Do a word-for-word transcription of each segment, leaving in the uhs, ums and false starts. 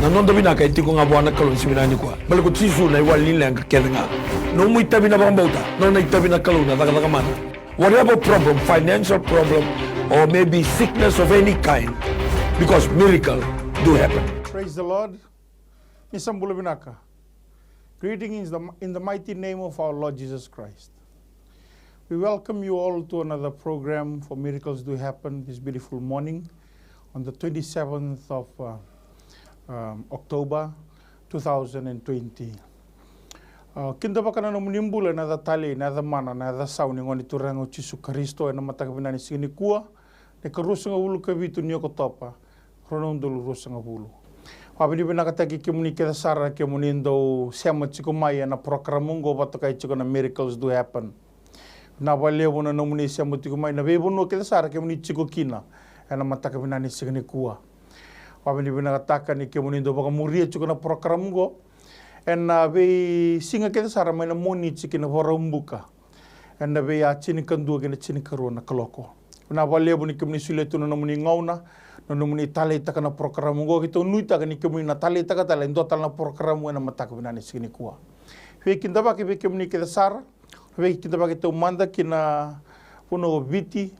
Na noda vinaka e tiko ga vua na Kalou ni siga vinaka nikua. Baleta ko Jisu na iwali ni leqa kece ga. Nomu itavi na vakabauta, nona itavi na Kalou na cakacaka mana. Whatever problem, financial problem, or maybe sickness of any kind, because miracle do happen. Praise the Lord. Ni sa bula vinaka. Greetings in the, in the mighty name of our Lord Jesus Christ. We welcome you all to another program for Miracles Do Happen this beautiful morning on the twenty-seventh of, uh, um, October, two thousand and twenty. Uh, kidavaka na nomuni bula ena yaca talei, na yaca mana, na yaca sau ni Gone Turaga o Jisu Karisito ena mataka vinaka ni siga nikua, na ikaruasagavulu ka vitu ni Okotova, rua na udolu ruasagavulu. Vakavinavinakataki kemuni kece sara, kemuni dau sema tiko mai ena porokaramu oqo, vakatokai tiko na Miracles Do Happen. Vinaka vakalevu na nomuni sema tiko mai na veivanua kece sara kemuni tiko kina ena mataka vinaka ni siga nikua. Vakavinavinakataka ni kemuni dau vakamuria tiko na porokaramu oqo ena veisiga kece sara mai na Moniti ki na Vakaraubuka, ena veiya tinikadua ki na tinikarua na kaloko. Vinaka vakalevu ni kemuni solia tu na nomuni gauna, na nomuni taleitaka na porokaramu oqo. Keitou nuitaka ni kemuni na taleitaka tale e dua tale na porokaramu ena mataka vinaka ni siga nikua. Veikidavaki vei kemuni kece sara, veikidavaki taumada ki na vanua o Viti,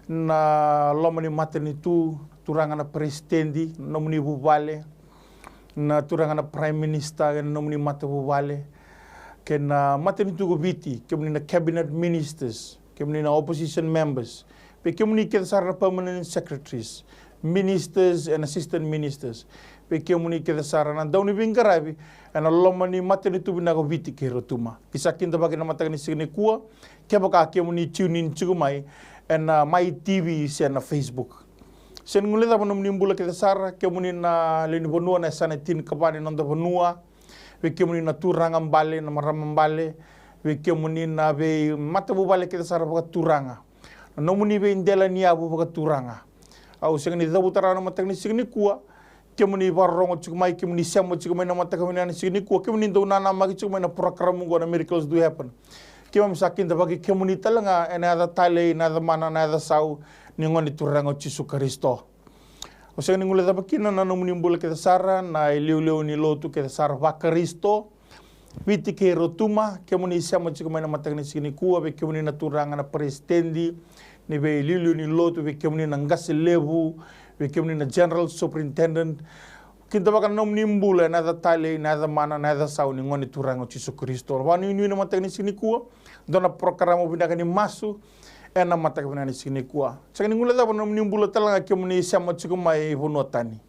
na loma ni matanitu, turaga na peresitedi, na nomuni vuvale, na turaga na prime minister, kei na nomuni matavuvale, kei na matanitu ko Viti, kemuni na cabinet ministers, kemuni na opposition members, vei kemuni kece sara na permanent secretaries, ministers and assistant ministers, vei kemuni kece sara na dauniveiqaravi ena loma ni matanitu vinaka o Viti kei Rotuma. Ni sa kidavaki na mataka ni siga nikua, kevaka kemuni tune in tiko mai ena Mai T V se na Facebook. Sega ni guilecava na nomuni bula kece sara, kemuni na lewe ni vanua, na yasana e tinikava ni noda vanua, vei kemuni na turaga bale, na marama bale, vei kemuni na veimatavuvale kece sara vakaturaga, na nomuni veidela ni yavu vakaturaga. Au sega ni cavuta rawa na mataka ni siga nikua, kemuni vakarorogo tiko mai, kemuni sema tiko mai na mataka vinaka ni siga nikua, kemuni dau nanamaki tiko mai na porokaramu oqo na Miracles Do Happen. Keimami sa kidavaki kemuni tale ga ena yaca talei, na yaca mana, na yaca sau ni Gone Turaga o Jisu Karisito. Au sega ni guilecava kina na nomuni bula kece sara, na iliuliu ni lotu kece sara vaKarisito, Viti kei Rotuma, kemuni sema tiko mai na mataka ni siga nikua, vei kemuni na turaga na peresitedi ni veiliuliu ni lotu, vei kemuni na qase levu, vei kemuni na general superintendent. Kidavaka na nomuni bula ena yaca talei, na yaca mana, na yaca sau ni Gone Turaga o Jisu Karisito. Vakanuinui na mataka ni siga nikua, dua na porokaramu vinaka ni masu ena mataka vinaka ni siga nikua. Sega ni guilecava na nomuni bula tale ga kemuni sema tiko mai vanua tani.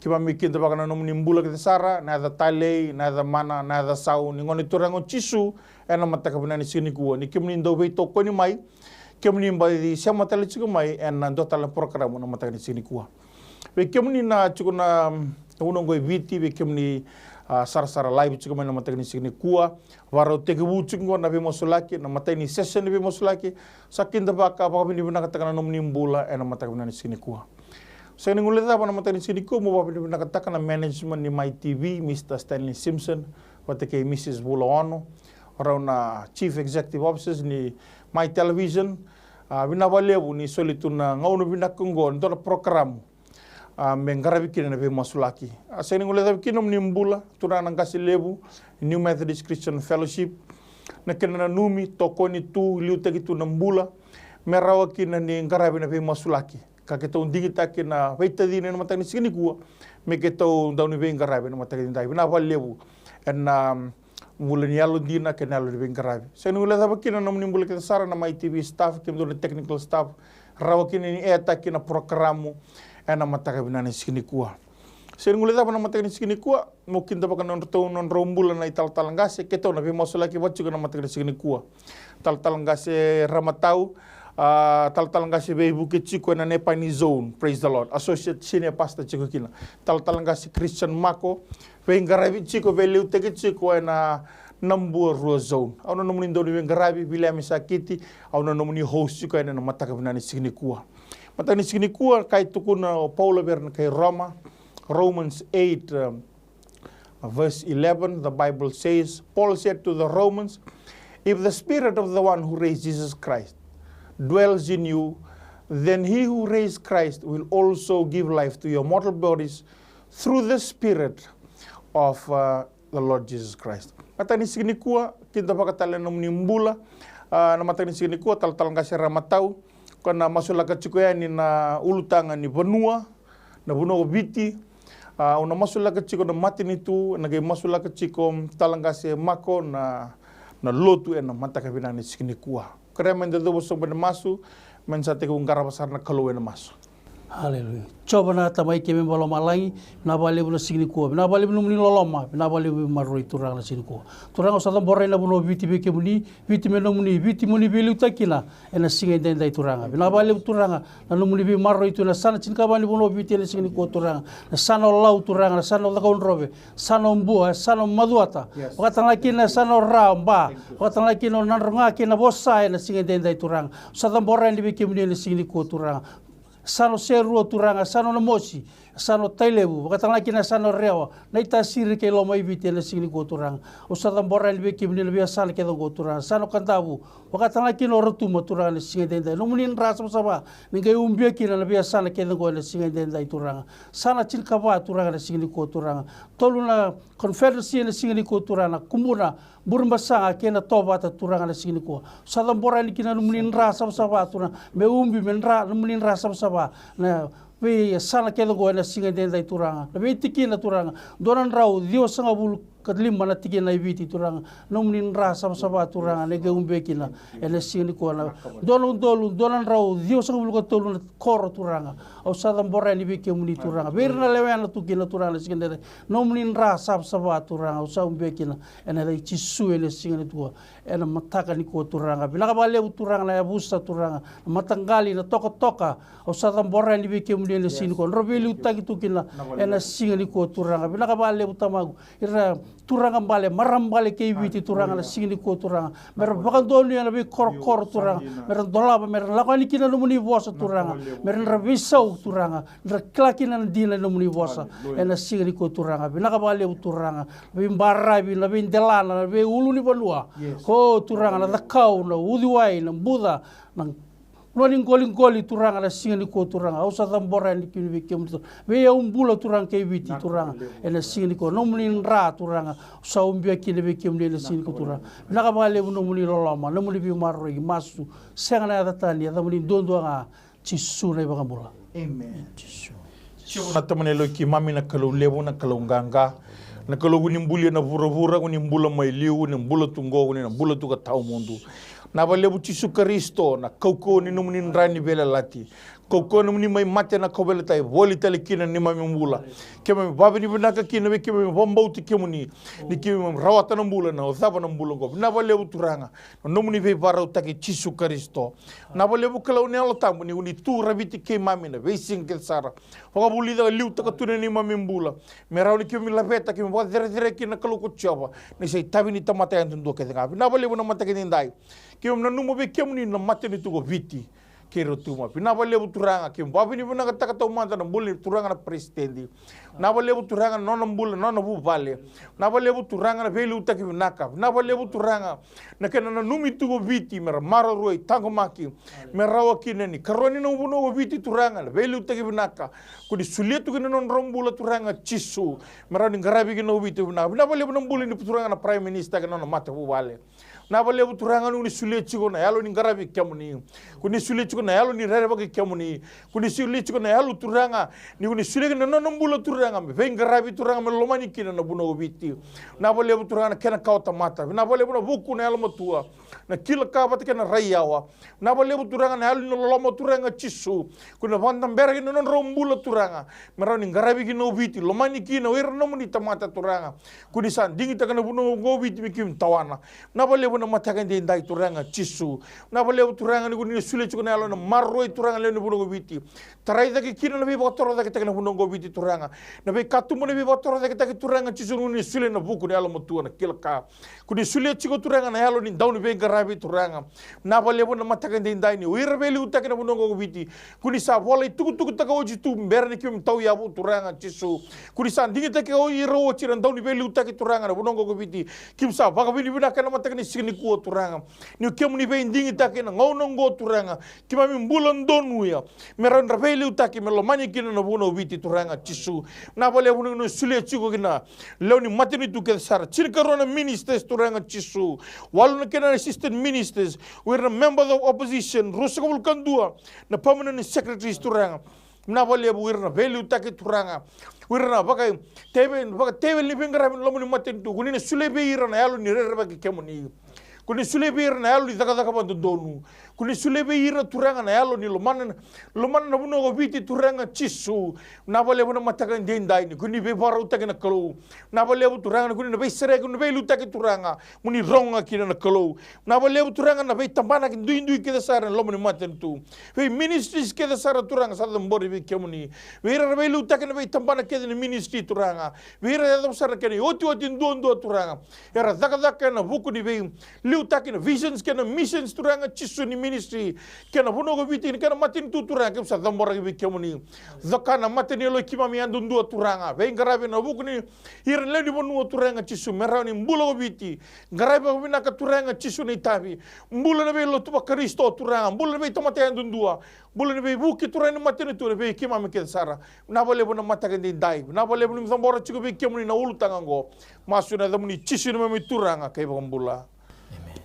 Keimami kidavaka na nomuni bula kece sara, na yaca talei, na yaca mana, na yaca sau ni Gone Turaga o Jisu ena mataka vinaka ni siga nikua. Ni kemuni dau veitokoni mai, kemuni baci sema tale tiko mai ena dua tale na porokaramu na mataka ni siga nikua. Vei kemuni na tiko na, mm, vanua oqo e Viti, vei kemuni, a, sarasara live tiko mai na mataka ni siga nikua, vakarau tekivu tiko oqo na veimasulaki, na imatai ni session ni veimasulaki. Sa kidavaka, vakavinavinakataka na nomuni bula ena mataka vinaka ni siga nikua. Sega ni guilecava na mataka ni siga nikua meu vakavinavinakataka na management ni Mai T V, Mister Stanley Simpson vata kei Missus Vula Ono, rau na chief executive officers ni Mai Television. A, vinaka vakalevu ni soli tu na gauna vinaka oqo, dua na porokaramu, a, me qaravi kina na veimasulaki. A, sega ni guilecavi kina nomuni bula, turaga na qase levu, New Methodist Christian Fellowship, na kena nanumi, tokoni tu, liutaki tu na bula me rawa kina ni qaravi na veimasulaki. Ka keitou digitaki na veitacini ena mataka ni siga nikua me keitou dauniveiqaravi ena mataka ni dai. Vinaka vakalevu ena, um, bula ni yalodina kei na yalo ni veiqaravi. Sega ni guilecava kina na nomuni bula kece sara na Mai T V staff, kemudou na technical staff, rawa kina ni air-taki na porokaramu ena mataka vinaka ni siga nikua. Sega ni guilecava na mataka ni siga nikua meu kidavaka na nodratou, nodrau bula na italatala qase, keitou na veimasulaki vata tiko na mataka ni siga nikua. Talatala qase Ramatau, a, talatala qase veivuke tiko ena Nepani Zone, praise the Lord, associate senior pastor tiko kina. Talatala qase Christian Mako, veiqaravi tiko, veiliutaki tiko ena Nabua Rua Zone. Au na nomuni dauniveiqaravi, Viliami Sakiti, au na nomuni host tiko ena mataka vinaka ni siga nikua. Mataka ni siga nikua, ka e tukuna o Paula vei ira na kai Roma, Romans eight, um, verse eleven, the Bible says, Paul said to the Romans, "If the spirit of the one who raised Jesus Christ dwells in you, then he who raised Christ will also give life to your mortal bodies through the Spirit of uh, the Lord Jesus Christ. Mataka ni siga nikua, kida vakatale na nomuni bula. Uh, na mataka ni siga nikua, talatala qase Ramatau, ko na masulaka tiko yani na ulutaga ni vanua, na vanua o Viti. Uh, au na masulaka tiko na matanitu, na qai masulaka tiko tala qase Mako na, na lotu ena mataka vinaka ni siga nikua. Kerea me da cuva sobu ena masu, me da sa tekivu qarava sara na Kalou ena masu. Aleluya. Jiova na Tamai keimami vakalomalagi, vinaka vakalevu na siga nikua, vinaka vakalevu nomuni loloma, vinaka vakalevu maroroi Turaga na siga nikua. Turaga au sa cabora na vanua o Viti vei kemuni, Viti me nomuni, Viti moni veiliutaki kina ena siga edaidai Turaga. Vinaka vakalevu Turaga na nomuni veimaroroi tu ena sana tinikava ni vanua o Viti ena siga nikua Turaga. Na sana o Lau Turaga, na sana o Cakaudrove, sana o Bua, sana o Macuata. Vakatagala kina sana o Ra, o Ba, vakatagala kina o Nadroga kei na Vosa ena siga edaidai Turaga. Au sa cabora yani vei kemuni ena siga nikua Turaga. Sana o Serua Turaga, sana o Namosi, sana o Tailevu, vakatagala kina sana o Rewa, Naitasiri kei Lomaiviti ena siga nikua Turaga. Au sa cabora yani vei kemuni na veiyasana kece oqo Turaga, sana o Kadavu, vakatagala kina o Rotuma Turaga na siga edaidai. Nomuni dra savasava ni qai ubia kina na veiyasana kece oqo ena siga edaidai Turaga. Sana tinikava Turaga na siga nikua Turaga. Tolu na konferenisi ena siga nikua Turaga, na Kubuna, Burebasaga kei na Tovata Turaga na siga nikua. Au sa cabora yani kina nomuni dra savasava Turaga, me ubi me dra nomuni dra savasava na veiyasana kece oqo ena siga edaidai Turaga. Na veitikina Turaga, dua na drau ciwasagavulu ka lima na tikina e Viti Turaga. Nomuni dra savasava Turaga ni qai ubia kina ena siga nikua, na dua na udolu dua na drau ciwasagavulu ka tolu na koro Turaga. Au sa cabora yani vei kemuni Turaga, vei ira na lewena tu kina Turaga na siga edaidai. Nomuni dra savasava Turaga au sa ubia kina ena yaca i Jisu ena siga nikua. Ena mataka nikua Turaga, vinaka vakalevu Turaga na yavusa Turaga, na mataqali, na tokatoka. Au sa cabora yani vei kemuni ena siga nikua, drau veiliutaki tu kina ena siga nikua Turaga. Vinaka vakalevu Tamaqu, ira turaga bale, marama bale kei Viti Turaga na siga nikua Turaga. Mera vakadonuya na veikorokoro Turaga, mera dolava, mera lako yani kina na nomuni vosa Turaga, mera dra veisau Turaga, dra kila kina na dina ni nomuni vosa. Ena siga nikua Turaga, vinaka vakalevu Turaga. Veibaravi, na veidelana, na veiulunivanua. O Turaga, na cakau, na uciwai, na buca, na lua ni qoliqoli Turaga na siga nikua Turaga. Au sa cabora yani kina vei kemuni Turaga, vei au bula Turaga kei Viti Turaga. Ena siga nikua nomuni dra Turaga au sa ubia kina vei kemuni ena siga nikua Turaga. Vinaka vakalevu nomuni loloma, nomuni veimaroroi. Masu sega na yaca tani, yacamuni duadua ga. Jisu na iVakabula. Amen. Jisu. Jiova na Tamana yaloi keimami, na Kalou levu, na Kalou qaqa, na Kalou ko ni bulia na vuravura, ko ni bula mai liu, ko ni bula tu qo, ko ni na bula tu ka tawamudu. Vinaka vakalevu Jisu Karisito, na kaukauwa ni nomuni dra ni veiyalayalati, kaukauwa ni nomuni mai mate na kauveilatai, voli tale kina na neimami bula. Keimami vakavinavinaka kina vei keimami vakabauti kemuni, ni keimami rawata na bula, na cava na bula oqo. Vinaka vakalevu Turaga na nomuni veivakarautaki Jisu Karisito. Vinaka vakalevu Kalou na Yalo Tabu ni ko ni tu raviti keimami na veisiga kece sara. Vakavulica ka liutaka tu na neimami bula me rawa ni keimami laveta, keimami vakacerecerei kina na Kalou ko Jiova, ni sa itavi ni tamata yadudua kece ga. Vinaka vakalevu na mataka edaidai. Keimami nanuma vei kemuni na matanitu ko Viti kei Rotuma. Vinaka vakalevu Turaga, keimami vakavinavinakataka taumada na bula ni Turaga na Peresitedi. Vinaka vakalevu Turaga na nona bula, na nona vuvale. Vinaka vakalevu Turaga na veiliutaki vinaka. Vinaka vakalevu Turaga na kena nanumi tu ko Viti me ra maroroi, taqomaki, me rawa kina ni karoni na vanua ko Viti Turaga na veiliutaki vinaka. Ko ni solia tu kina na nodrau bula Turaga Jisu, me rawa ni qaravi kina o Viti vinaka. Vinaka vakalevu na bula ni Turaga na Prime Minister kei na nona matavuvale. Vinaka vakalevu Turaga ni ko ni solia tiko na yalo ni qaravi kemuni. Ko ni solia tiko na yalo ni rerevaki kemuni. Ko ni solia tiko na yalo Turaga ni ko ni solia kina na nona bula Turaga me veiqaravi Turaga me lomani kina na vanua o Viti. Vinaka vakalevu Turaga na kena kawa tamata. Vinaka vakalevu na vuku, na yalomatua, na kila ka vata kei na rai yawa. Vinaka vakalevu Turaga na yalo ni loloma Turaga Jisu. Ko ni na vakadabera kina na nodrau bula Turaga me rawa ni qaravi kina o Viti, lomani kina o ira na nomuni tamata Turaga. Ko ni sa digitaka na vanua oqo o Viti me keimami tawana. Vinaka vakalevu na mataka edaidai Turaga Jisu. Vinaka vakalevu Turaga ni ko ni na solia tiko na yalo na maroroi Turaga lewe ni vanua ko Viti. Tarai cake kina na veivakatorocaketaki na vanua oqo o Viti Turaga. Na veikatuba ni veivakatorocaketaki Turaga Jisu ni ko ni solia na vuku, na yalomatua, na kila ka. Ko ni solia tiko Turaga na yalo ni dau ni veiqaravi Turaga. Vinaka vakalevu na mataka edaidai ni o ira veiliutaki na vanua oqo ko Viti. Ko ni sa vola itukutukutaka oti tu bera ni keimami tauyavu Turaga Jisu. Ko ni sa digitaki o ira oti na dau ni veiliutaki Turaga na vanua oqo ko Viti. Keimami sa vakavinavinaka ena mataka ni siga nikua Turaga. Ni kemuni veidigitaki ena gauna oqo Turaga, keimami bula donuya me rawa ni ra veiliutaki me lomani kina na vanua o Viti Turaga Jisu. Vinaka vakalevu na solia tiko kina lewe ni matanitu kece sara, tinikarua na ministers Turaga Jisu, walu na kena assistant ministers, o ira na members of opposition, ruasagavulu ka dua na permanent secretaries Turaga. Vinaka vakalevu o ira na veiliutaki Turaga, o ira na vakatewe, vakateweli ni veiqaravi ena loma ni matanitu, ko ni na solia vei ira na yalo ni rerevaki kemuni. Ko ni solia vei ira na yalo ni cakacaka vakadodonu. Ko ni solia vei ira Turaga na yalo ni lomana, lomana na vanua ko Viti Turaga Jisu. Vinaka vakalevu na mataka edaidai ni ko ni veivakarautaki na Kalou. Vinaka vakalevu Turaga ni ko ni na veisereki, ko ni veiliutaki Turaga, mo ni rogo ga kina na Kalou. Vinaka vakalevu Turaga na veitabanaki duidui kece sara ena loma ni matanitu, vei ministries kece sara Turaga sa cabori vei kemuni. Vei ira era veiliutaki ena veitabana kece ni ministry Turaga, vei ira e yacova sara na kena iotioti duadua Turaga, era cakacaka ena vuku ni veiliutaki na visions kei na missions Turaga Jisu ni ministry kei na vanua ko Viti kei na matanitu Turaga, keimami sa caboraki vei kemuni. Coka na mata ni yaloi keimami yadudua Turaga, veiqaravi ena vuku ni ira na lewe ni vanua Turaga Jisu, me rawa ni bula ko Viti. Qaravi vakavinaka Turaga Jisu na itavi. Bula na veilotu vaKarisito Turaga, bula na veitamata yadudua, bula na veivuke Turaga ni matanitu, na vei keimami kece sara. Vinaka vakalevu na mataka edaidai, vinaka vakalevu ni cabora tiko vei kemuni na ulutaga oqo. Masu ena yacamuni Jisu na neimami Turaga ka iVakabula.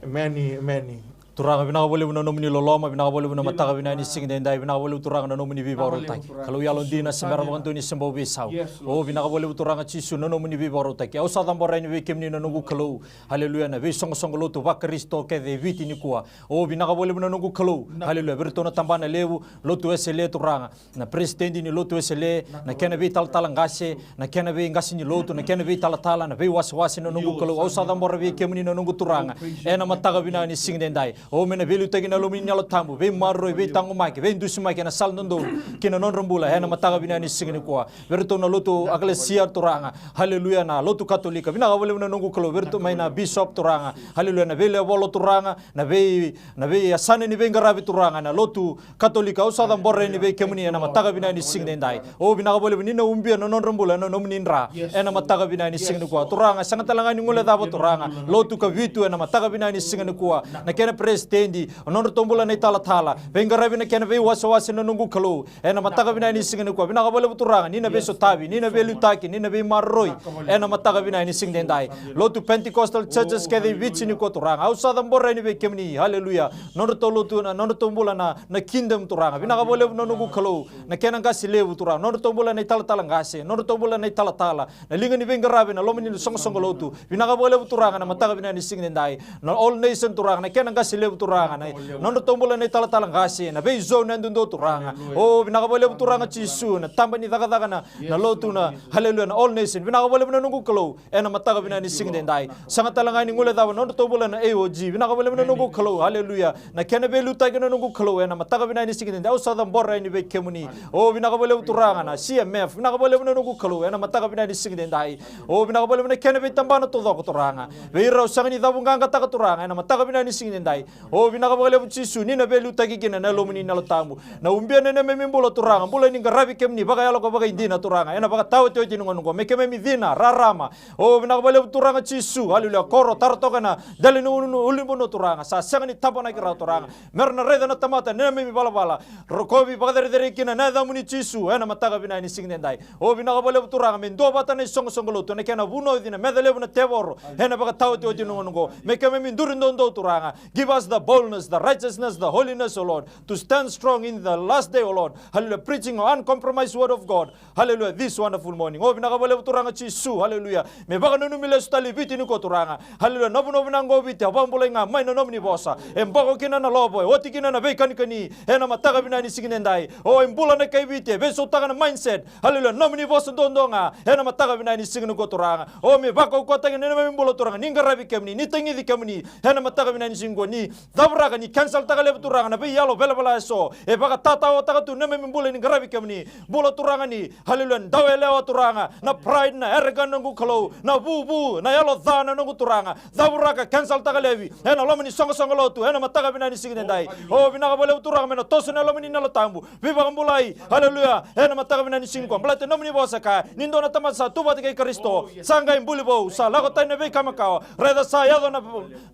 Emeni, emeni. Turaga, vinaka vakalevu na nomuni loloma, vinaka vakalevu na mataka vinaka ni siga edaidai, vinaka vakalevu Turaga na nomuni veivakarautaki. Kalou yalodina, se bera vakadua ni se bau veisau. O, vinaka vakalevu Turaga Jisu na nomuni veivakarautaki. Au sa cabora yani vei kemuni na noqu Kalou. Haleluya, na veisoqosoqo lotu vaKarisito kece e Viti nikua. O, vinaka vakalevu na noqu Kalou. Haleluya, vei iratou na tabana levu, Lotu Wesele Turaga, na peresitedi ni Lotu Wesele, na kena veitalatala qase, na kena veiqase ni lotu, na kena veitalatala, na veiwasewase na noqu Kalou. Au sa cabora vei kemuni na noqu Turaga ena mataka vinaka ni siga edaidai. O, me na veiliutaki na loma ni Yalo Tabu, veimaroroi, veitaqomaki, veidusimaki ena sala dodonu ki na nodra bula ena mataka vinaka ni siga nikua. Vei iratou na lotu Ekalesia Turaga, haleluya, na lotu Katolika, vinaka vakalevu na noqu Kalou, vei iratou mai na bishop Turaga, haleluya, na veilevolo Turaga, na vei, na veiyasana ni veiqaravi Turaga, na lotu Katolika, au sa cabora yani vei kemuni ena mataka vinaka ni siga edaidai. O, vinaka vakalevu ni na ubia na nodra bula ena nomuni dra ena mataka vinaka ni siga nikua. Turaga, sega tale ga ni guilecava Turaga, lotu Kavitu ena mataka vinaka ni siga nikua, na kena peresitedi, na nodratou bula na italatala, veiqaravi na kena veiwasewase na noqu Kalou, ena mataka vinaka ni siga nikua. Vinaka vakalevu Turaga ni na veisotavi, ni na veiliutaki, ni na veimaroroi ena mataka vinaka ni siga edaidai. Lotu Pentecostal churches kece e Viti nikua Turaga, au sa cabora yani vei kemuni, haleluya, nodratou lotu, na nodratou bula na, na kingdom Turaga. Vinaka vakalevu na noqu Kalou, na kena qase levu Turaga, nodratou bula na italatala qase, nodratou bula na italatala, na liga ni veiqaravi ena loma ni soqosoqo lotu. Vinaka vakalevu Turaga na mataka vinaka ni siga edaidai. Na All Nation Turaga, na kena qase levu Turaga, na nodratou bula na italatala qase, na veizone yadudua Turaga. O, vinaka vakalevu Turaga Jisu, na taba ni cakacaka na, na lotu na, haleluya, na All Nation. Vinaka vakalevu na noqu Kalou, ena mataka vinaka ni siga edaidai. Sega tale ga ni guilecava nodratou bula na A O G. Vinaka vakalevu na noqu Kalou, haleluya, na kena veiliutaki na noqu Kalou, ena mataka vinaka ni siga edaidai. Au sa cabora yani vei kemuni. O, vinaka vakalevu Turaga na C M F. Vinaka vakalevu na noqu Kalou, ena mataka vinaka ni siga edaidai. O, vinaka vakalevu na kena veitabana taucoko Turaga, vei ira au sega ni cavuqaqataka Turaga, ena mataka vinaka ni siga edaidai. O, vinaka vakalevu Jisu ni na veiliutaki kina na Yalomuni na Yalo Tabu, na ubia na neimami bula Turaga, bula ni qaravi kemuni vakayalo ka vakaidina Turaga, ena vakataotioti ni gauna oqo, me keimami cina, rarama. O, vinaka vakalevu Turaga Jisu, haleluya, koro, tara toka ena dela ni ulu-, ulunivanua Turaga, sa sega ni tabonaki rawa Turaga, me ra na raica na tamata na neimami valavala. Rokovi, vakacerecerei kina na yacamuni Jisu, ena mataka vinaka ni siga edaidai. O, vinaka vakalevu Turaga, me duavata na isoqosoqo lotu, na kena vunauci na meca levu na tevoro ena vakataotioti ni gauna oqo, me keimami duri doudou Turaga. Give us the boldness, the righteousness, the holiness, O Lord, to stand strong in the last day, O Lord. Haleluya. Preaching the uncompromised word of God. Haleluya. This wonderful morning. O, vinaka vakalevu Turaga Jisu. Haleluya. Me vakananumi lesu tale i Viti nikua Turaga. Haleluya. Na vanua vinaka oqo o Viti, a vakabulai ga mai na nomuni vosa. E boko kina na lovo, e oti kina na veikanikani, ena mataka vinaka ni siga edaidai. O, e bula na kai Viti, e veisautaka na mindset. Haleluya. Nomuni vosa duadua ga ena mataka vinaka ni siga nikua Turaga. O, me vakaukauwataki na neimami bula Turaga, ni qaravi kemuni, ni tagici kemuni, ena mataka vinaka ni siga nikua, ni Cavuraka ni cancel-taka laivi Turaga na veiyalo velavela eso e vakatatawataka tu na neimami bula ni qaravi kemuni. Bula Turaga ni, haleluya, dau yalewa Turaga, na pride, na arrogant noqu Kalou, na vuvu, na yalo ca na noqu Turaga. Cavuraka, cancel-taka laivi ena loma ni soqosoqo lotu ena mataka vinaka ni siga edaidai. O vinaka vakalevu Turaga me na toso na loma ni Yalo Tabu. Veivakabulai, haleluya, ena mataka vinaka ni siga nikua. Baleta nomuni vosa e kaya ni dua na tamata sa tu vata kei Karisito sa qai buli vou, sa lako tani na veika makawa. Raica sa yaco na,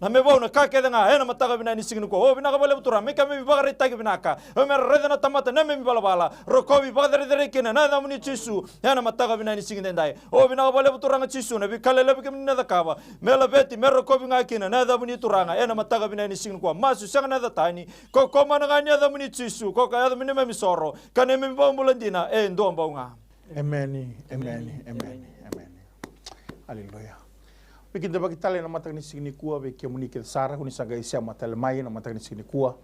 na me vou na ka kece ga ena mataka vinaka ni siga nikua. O vinaka vakalevu Turaga me keimami vakaraitaki vinaka, o me ra raica na tamata na neimami valavala. Rokovi, vakacerecerei kina na yacamuni Jisu ena mataka vinaka ni siga edaidai. O vinaka vakalevu Turaga Jisu na veika lelevu kemuni na cakava, me laveti, me rokovi ga kina na yacamuni Turaga ena mataka vinaka ni siga nikua. Masu sega na yaca tani, ko komana ga ni yacamuni Jisu, ko ka yaca me neimami soro ka neimami vakabula dina e dua bau ga. Emeni, emeni, emeni, emeni. Aleluya. Veikidavaki tale ena mataka ni siga nikua vei kemuni kece sara ko ni sa qai sema tale mai ena mataka ni siga nikua.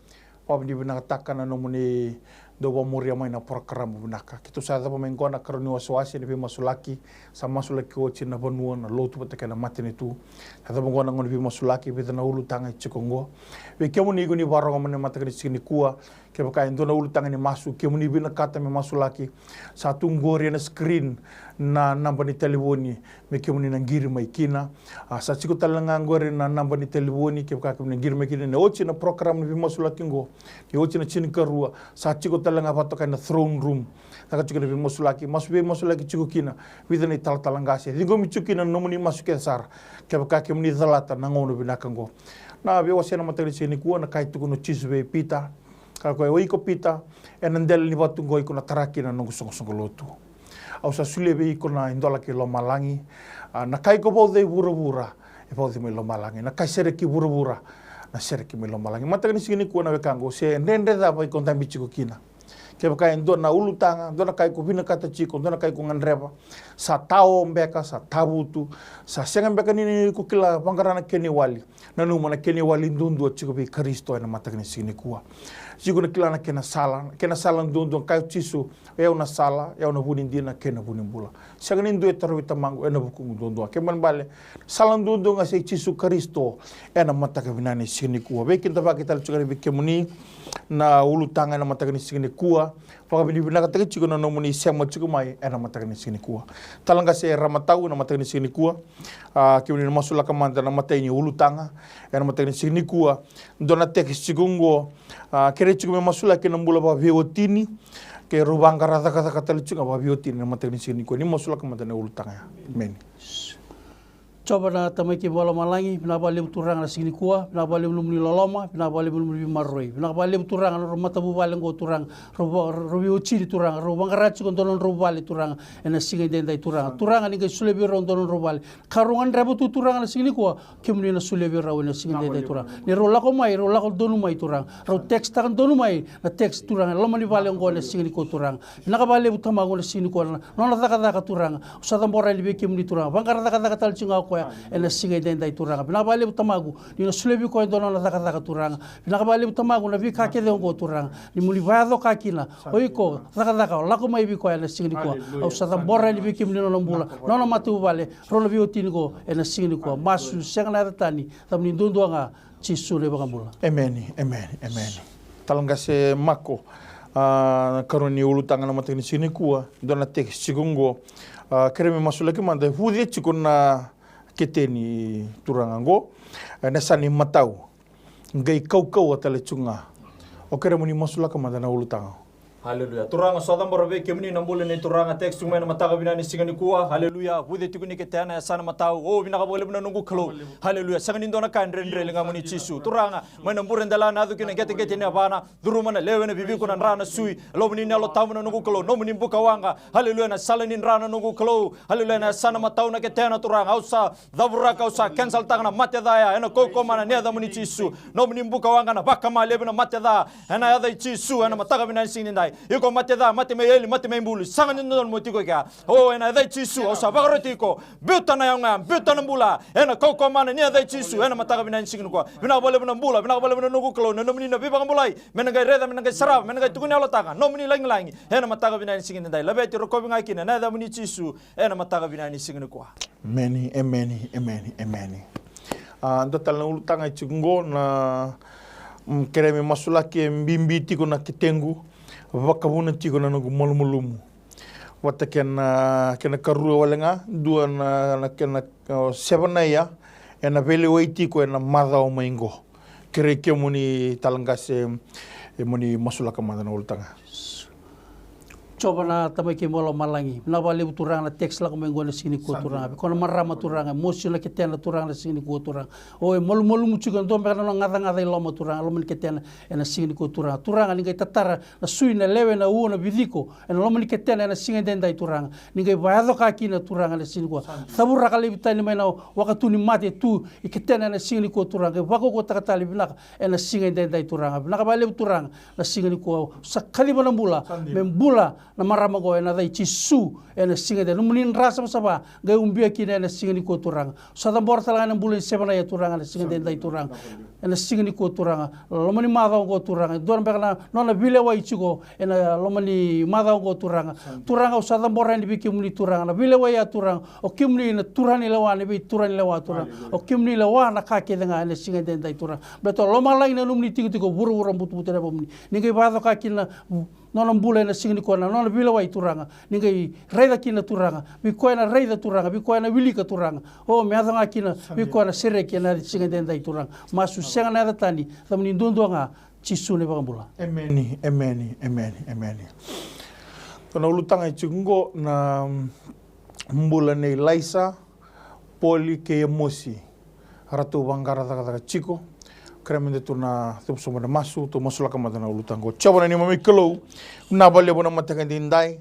Vakavinavinakataka na nomuni dau vakamuria mai na porokaramu vinaka. Keitou sa yacova mai qo na karua ni wasewase ni veimasulaki. Sa masulaki oti na vanua, na lotu vata kei na matanitu. Sa yacova qo na gauna ni veimasulaki, vica na ulutaga e tiko qo. Vei kemuni ko ni vakarorogo mai ena mataka ni siga nikua, kevaka e dua na ulutaga ni masu kemuni vinakata me masulaki, sa tu qori ena screen na naba ni talevoni me kemuni na qiri mai kina. A, sa tiko tale ga qori na naba ni talevoni kevaka kemuni na qiri mai kina ni oti na porokaramu ni veimasulaki qo. Ni oti na tinikarua, sa tiko tale ga vakatokai na throne room. Caka tiko na veimasulaki, masu veimasulaki tiko kina. Vica na italatala qase ciqomi tiko kina na nomuni masu kece sara, kevaka kemuni calata na gauna vinaka qo. Na veiwasei ena mataka ni siga nikua, na ka e tukuna o Jisu vei Pita. Kaya o koya, o iko Pita, ena dela ni vatu qo iko na tara kina na noqu soqosoqo lotu. Au sa solia vei iko na idola kei lomalagi. A, na ka iko vauca i vuravura e vauci mai lomalagi. Na ka e sereki vuravura na sereki mai lomalagi. Mataka ni siga nikua na wekaqu, se dredre cava iko dabe tiko kina, kevaka e dua na ulutaga, dua na ka iko vinakata tiko, dua na ka iko gadreva, sa tao beka, sa tavutu, sa sega beka ni iko kila vaqara na kena iwali. Nanuma na kena iwali duadua tiko vei Karisito ena mataka ni siga nikua. Tiko na kila na kena sala, kena sala duadua, kaya o Jisu, o yau na sala, o yau na vu ni dina kei na vu ni bula. Sega ni dua e tarovi Tamaqu ena vukuqu duadua. Kena ibalebale, sala duadua ga sa i Jisu Karisito ena mataka vinaka ni siga nikua. Veikidavaki tale tiko yani vei kemuni na ulutaga ena mataka ni siga nikua. Vakavinavinakataki tiko na nomuni sema tiko mai ena mataka ni siga nikua. Tala qase Ramatau ena mataka ni siga nikua. A, kemuni na masulaka mada na imatai ni ulutaga ena mataka ni siga nikua. Dua na text tiko qo, a, kerei tiko me masulaki na bula vakaveiwatini kei rau vaqara cakacaka tale tiko ga vakaveiwatini ena mataka ni siga nikua. Ni masulaka mada na ulutaga ya. Emeni. Jiova na Tamai keimami vakalomalagi, vinaka vakalevu Turaga na siga nikua, vinaka vakalevu nomuni loloma, vinaka vakalevu nomuni veimaroroi, vinaka vakalevu Turaga na nodrau matavuvale oqo Turaga, rau va-, rau veiwatini Turaga, rau vaqara tiko dua na nodrau vale Turaga, ena siga edaidai Turaga. Turaga ni qai solia vei rau dua na nodrau vale. Ka rau gadreva tu Turaga na siga nikua, kemuni na solia vei rau ena siga edaidai Turaga. Ni rau lako mai, rau lako donu mai Turaga, rau text-taka donu mai na text Turaga, loma ni vale oqo ena siga nikua Turaga. Vinaka vakalevu Tamaqu na siga nikua na nona cakacaka Turaga. Au sa cabora yani vei kemuni Turaga. Vaqara cakacaka tale tiko ga o koya ena siga edaidai Turaga. Vinaka vakalevu Tamaqu, ni na solia vei koya e dua na nona cakacaka Turaga. Vinaka vakalevu Tamaqu na veika kece oqo Turaga. Ni mo ni vakayaco ka kina. O iko, cakacaka, lako mai vei koya ena siga nikua. Au sa cabora yani vei kemuni na nona bula, na nona matavuvale, rau na veiwatini qo ena siga nikua. Masu sega na yaca tani, yacamuni duadua ga, Jisu na iVakabula. Emeni, emeni, emeni. Tala qase Mako, a, na karua ni ulutaga na mataka ni siga nikua, dua na text tiko qo. A, kerei me masulaki mada, vuce tiko na keteni Turaga qo. E, na yasana imatau. Qai kaukauwa tale tiko ga. O kerei mo ni masulaka mada na ulutaga. Haleluya. Turaga, sa cabora vei kemuni na bula ni Turaga, text tiko mai na mataka vinaka ni siga nikua. Haleluya. Vuce tiko ni ketena, yasana imatau. O, vinaka vakalevu na noqu Kalou. Haleluya. Sega ni dua na ka e dredre, ligamuni Jisu. Turaga, mai na bure dela na yaco kina qeteqete ni yavana, curuma na lewe, na viviku, na dra, na sui. Lomuni na Yalo Tabu na noqu Kalou, nomuni bukawaqa. Haleluya, na sala ni dra na noqu Kalou. Haleluya, na yasana imatau na ketena Turaga. Au sa cavuraka, au sa cancel-taka na mate ca ya ena kaukaua mana ni yacamuni Jisu. Nomuni bukawaqa na vakama laivi na mate ca. Ena yaca i Jisu, ena mataka vinaka ni siga nidai. Iko mate ca, mate mai eli, mate mai bulu. Sega ni dodonu mo tiko i kea. O, ena yaca i Jisu, au sa vakaroti iko. Biuta na yago ya, biuta na bula. Ena kaukaua mana ni yaca i Jisu, ena mataka vinaka ni siga nikua. Vinaka vakalevu na bula, vinaka vakalevu na noqu Kalou, na nomuni na veivakabulai. Me na qai raica, me na qai sarava, me na qai tukuni yalotaka. Nomuni lagilagi, ena mataka vinaka ni siga nidai. Laveti, rokovi ga kina, na yacamuni Jisu, ena mataka vinaka ni siga nikua. Emeni, emeni, emeni, emeni. A, dua tale na ulutaga e tiko qo na, Mm, kerea me masulaki, e bibi tiko na ketequ, vakavuna tiko na noqu malumalumu. Vata kena, kena karua wale ga, dua na, na kena, o, sevanaia, ena veilewai tiko ena macawa mai qo. Kerei kemuni tale qase, e, moni masulaka mada na ulutaga. Jiova na Tamai keimami mai lomalagi, vinaka vakalevu Turaga na text lako mai qo ena siga nikua Turaga. Vei koya na marama Turaga, e mosi na ketena Turaga na siga nikua Turaga. O e malumalumu tiko, e dua beka na nona gacagaca i loma Turaga, loma ni ketena ena siga nikua Turaga. Turaga ni qai tatara na sui, na lewe, na uo, na viciko ena loma ni ketena ena siga edaidai Turaga. Ni qai vakayaco ka kina Turaga ena siga nikua. Cavuraka laivi tani mai na wakatu ni mate tu i ketena ena siga nikua Turaga. Qai vakaukauataka tale vinaka ena siga edaidai Turaga. Vinaka vakalevu Turaga na siga nikua. Sa kaciva na bula me bula na marama qo ena yaca i Jisu ena siga edaidai. Nomuni dra savasava qai ubia kina ena siga nikua Turaga. Sa cabora tale ga na bula ni sevanaia Turaga ena siga edaidai Turaga. Ena siga nikua Turaga, loma ni macawa qo Turaga, e dua beka na nona veilewai tiko ena loma ni macawa qo Turaga. Turaga, au sa cabora yani vei kemuni Turaga na veilewai ya Turaga. O kemuni na Turaga ni lewa, na veituraga ni lewa Turaga. O kemuni lewa na ka kece ga ena siga edaidai Turaga. Baleta lomalagi na nomuni tikotiko, vuravura butobuto na yacamuni. Ni qai vakayaco ka kina na nona bula ena siga nikua, na nona veilewai Turaga. Ni qai raica kina Turaga, vei koya na raica Turaga, vei koya na wilika Turaga. O me yaco ga kina vei koya na sereki ena siga edaidai Turaga. Masu sega na yaca tani, yacamuni duadua ga, Jisu na iVakabula. Emeni, emeni, emeni, emeni. Dua na ulutaga e tiko qo na, mm, bula nei Laisa, Poli kei Emosi. Ratou vaqara cakacaka tiko. Kerea meda tu na cuva sobu na masu, tou masulaka mada na ulutaga qo. Jiova na neimami Kalou, vinaka vakalevu na mataka edaidai.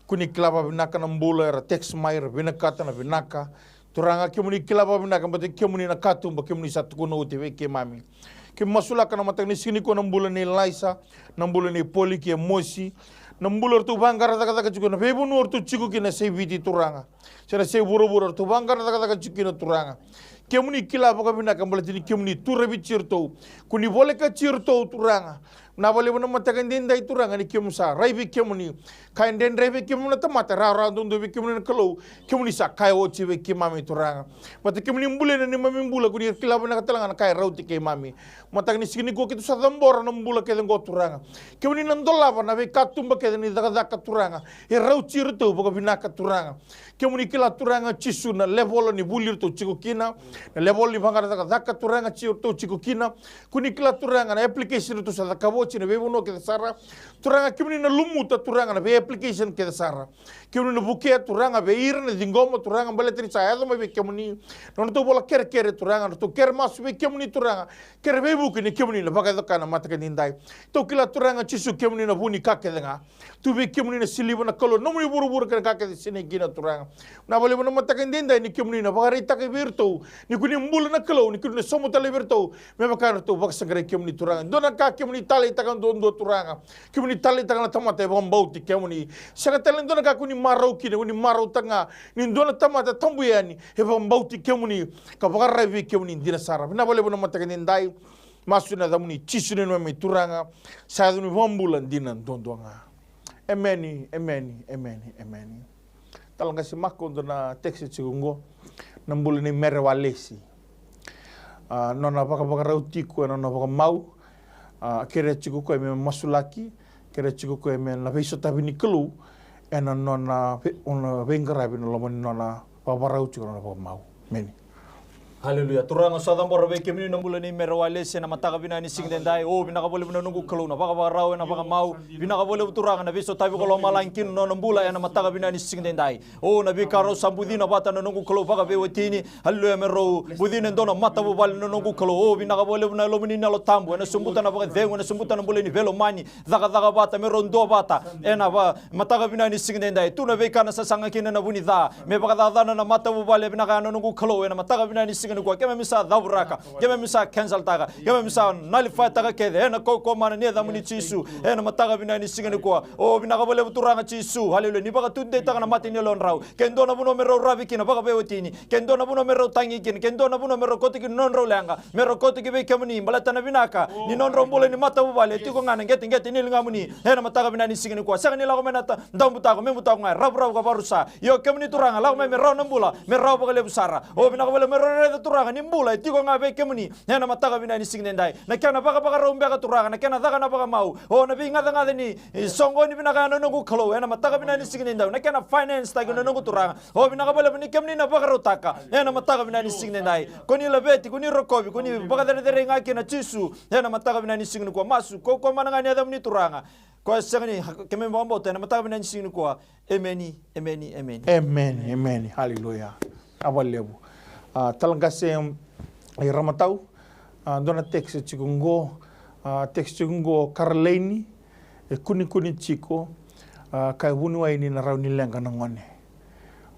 Kua ni kila vakavinaka na bula era text mai, era vinakata na vinaka. Turaga, kemuni kila vakavinaka, baleta kemuni na katuba kemuni sa tukuna oti vei keimami. Keimami masulaka na mataka ni siga nikua na bula nei Laisa, na bula nei Poli kei Emosi, na bula ratou vaqara cakacaka tiko, na veivanua ratou tiko kina, se i Viti Turaga, se na se i vuravura ratou vaqara cakacaka tiko kina Turaga. Kemuni kila vakavinaka baleta ni kemuni turavi tiko iratou. Kua ni volekati iratou Turaga. Vinaka vakalevu na mataka edaidai Turaga ni keimami sa rai vei kemuni. Ka e dredre vei keimami na tamata, rawarawa duadua vei kemuni na Kalou. Kemuni sa kaya oti vei keimami Turaga. Baleta kemuni bulia na neimami bula, kua ni kila vinaka tale ga na ka e rauti keimami. Mataka ni siga nikua keitou sa cabora na bula kece qo Turaga. Kemuni na dolava na veikatuba kece ni cakacaka Turaga. E rauti iratou vakavinaka Turaga. Kemuni kila Turaga Jisu na level ni vuli ratou tiko kina, na level ni vaqara cakacaka Turaga ratou tiko kina. Kua ni kila Turaga na application ratou sa cakava oti na veivanua kece sara. Turaga kemuni na lumuta Turaga na vei application kece sara. Kemuni na vukea Turaga vei ira na ciqoma Turaga baleta ni sa yaco mai vei kemuni. Na nodratou vola kerekere Turaga, ratou kere masu vei kemuni Turaga. Kere veivuke ni kemuni na vakayaco ka na mataka edaidai. Tou kila Turaga Jisu kemuni na vu ni ka kece ga. Tu vei kemuni na siliva, na kalou, nomuni vuravura kei na ka kece sinai kina Turaga. Vinaka vakalevu na mataka edaidai ni kemuni na vakaraitaka vei iratou ni kua ni bula na Kalou, ni kua ni sauma tale vei iratou me vaka ratou vakasaqarai kemuni Turaga. Dua na ka kemuni taleitaka duadua Turaga. Kemuni taleitaka na tamata e vakabauti kemuni. Sega tale dua na ka kua ni marau kina, kua ni marautaka ga ni dua na tamata tabu yani e vakabauti kemuni ka vakararavi vei kemuni dina sara. Vinaka vakalevu na mataka edaidai. Masu ena yacamuni Jisu na neimami Turaga, sa yaca ni vakabula dina duadua ga. Emeni, emeni, emeni, emeni. Tala qase Mako, dua na text tiko qo. Na bula nei Mere Walesi. A, nona vakavakarau tiko ena nona vakamau. A, kerea tiko koya me masulaki, kerea tiko koya me na veisotavi ni Kalou ena nona vei, nona veiqaravi ena loma ni nona vakavakarau tiko ena nona vakamau. Emeni. Haleluya. Turaga, sa cabora vei kemuni na bula nei Mere Walesi ena mataka vinaka ni siga edaidai. O, vinaka vakalevu na noqu Kalou na vakavakarau ena vakamau. Vinaka vakalevu Turaga na veisotavi ko lomalagi kina na nona bula ena mataka vinaka ni siga edaidai. O, na veika rau sa bucina vata na noqu Kalou vakaveiwatini. Haleluya, me rau bucina e dua na matavuvale na noqu Kalou. O, vinaka vakalevu na Yalomuni na Yalo Tabu, ena sobuta na vakacegu, ena sobuta na bula ni veilomani. Cakacaka vata, me rau duavata ena va, mataka vinaka ni siga edaidai. Tu na veika na sasaga kina na vu ni ca me vakacacana na matavuvale, vinaka ya na noqu Kalou, ena mataka vinaka ni siga nikua. Keimami sa cavuraka, keimami sa cancel-taka, keimami sa nullify-taka kece ena kaukauwa mana ni yacamuni Jisu, ena mataka vinaka ni siga nikua. O, vinaka vakalevu Turaga Jisu, haleluya, ni vakatudeitaka na mata ni yalodrau. Ke dua na vanua me rau ravi kina vakaveiwatini, ke dua na vanua me rau tagi kina, ke dua na vanua me rau kauta kina na nodrau leqa, me rau kauta ki vei kemuni, baleta na vinaka ni nodrau bula ni matavuvale, e tiko ga na qeteqete ni ligamuni. Ena mataka vinaka ni siga nikua, sega ni lako mai na ta, daubutako, me butako ga, e ravuravu ka vakarusa. Io, kemuni Turaga, lako mai me rawa na bula, me rawa vakalevu sara. O, vinaka vakalevu me rau raica Turaga, ni bula e tiko ga vei kemuni ena mataka vinaka ni siga nidai. Na kena vakavakarau beka Turaga, na kena caka na vakamau, o na veigacagaca ni, e, soqoni vinaka ya na noqu Kalou ena mataka vinaka ni siga nidai, na kena finance taki na noqu Turaga. O vinaka vakalevu ni kemuni na vakarautaka ena mataka vinaka ni siga nidai. Ko ni laveti, ko ni rokovi, ko ni vakacerecerei ga kina Jisu ena mataka vinaka ni siga nikua. Masu, ko, ko mana ga ni yacamuni Turaga. Ko e sega ni, keimami vakabauta ena mataka vinaka ni siga nikua. Emeni, emeni, emeni. Emeni, emeni. Haleluya. Vinaka vakalevu. A, Talaqase, e, Ramatau. A, dua na text tiko qo. A, text tiko qo Karalaini. E kunekune tiko. A, ka e vuniwai ni na rawa ni leqa na gone.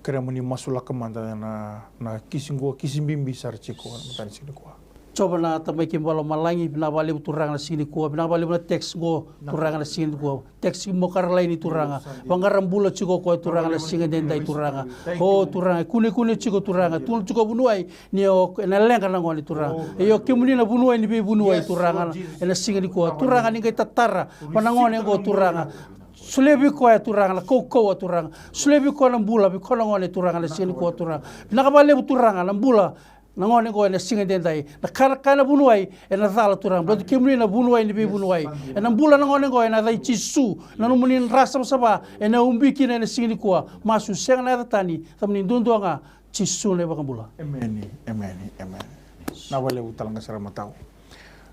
Kerea mo ni masulaka mada na, na kisi qo, kisi bibi sara tiko ena mataka ni siga nikua. Jiova na Tamai keimami vakalomalagi, vinaka vakalevu Turaga na siga nikua, vinaka vakalevu na text qo Turaga na siga nikua. Text mo Karalaini Turaga. Vaqara bula tiko o koya Turaga na siga edaidai Turaga. O Turaga, e kunekune tiko Turaga. Tu tiko vuniwai ni o, ena leqa na gone Turaga. Io, kemuni na vuniwai ni veivuniwai Turaga ena siga nikua. Turaga ni qai tatara vua na gone qo Turaga. Solia vei koya Turaga na kaukauwa Turaga. Solia vei koya na bula vei koya na gone Turaga na siga nikua Turaga. Vinaka vakalevu Turaga na bula na gone qo ena siga edaidai. Na ka, na ka ena vuniwai ena cala Turaga. Baleta kemuni na vuniwai ni veivuniwai. Ena bula na gone qo ena yaca i Jisu. Na nomuni dra savasava ena ubi kina ena siga nikua. Masu sega na yaca tani, yacamuni duadua ga Jisu na iVakabula. Emeni, emeni, emeni. Vinaka vakalevu Talaqase Ramatau.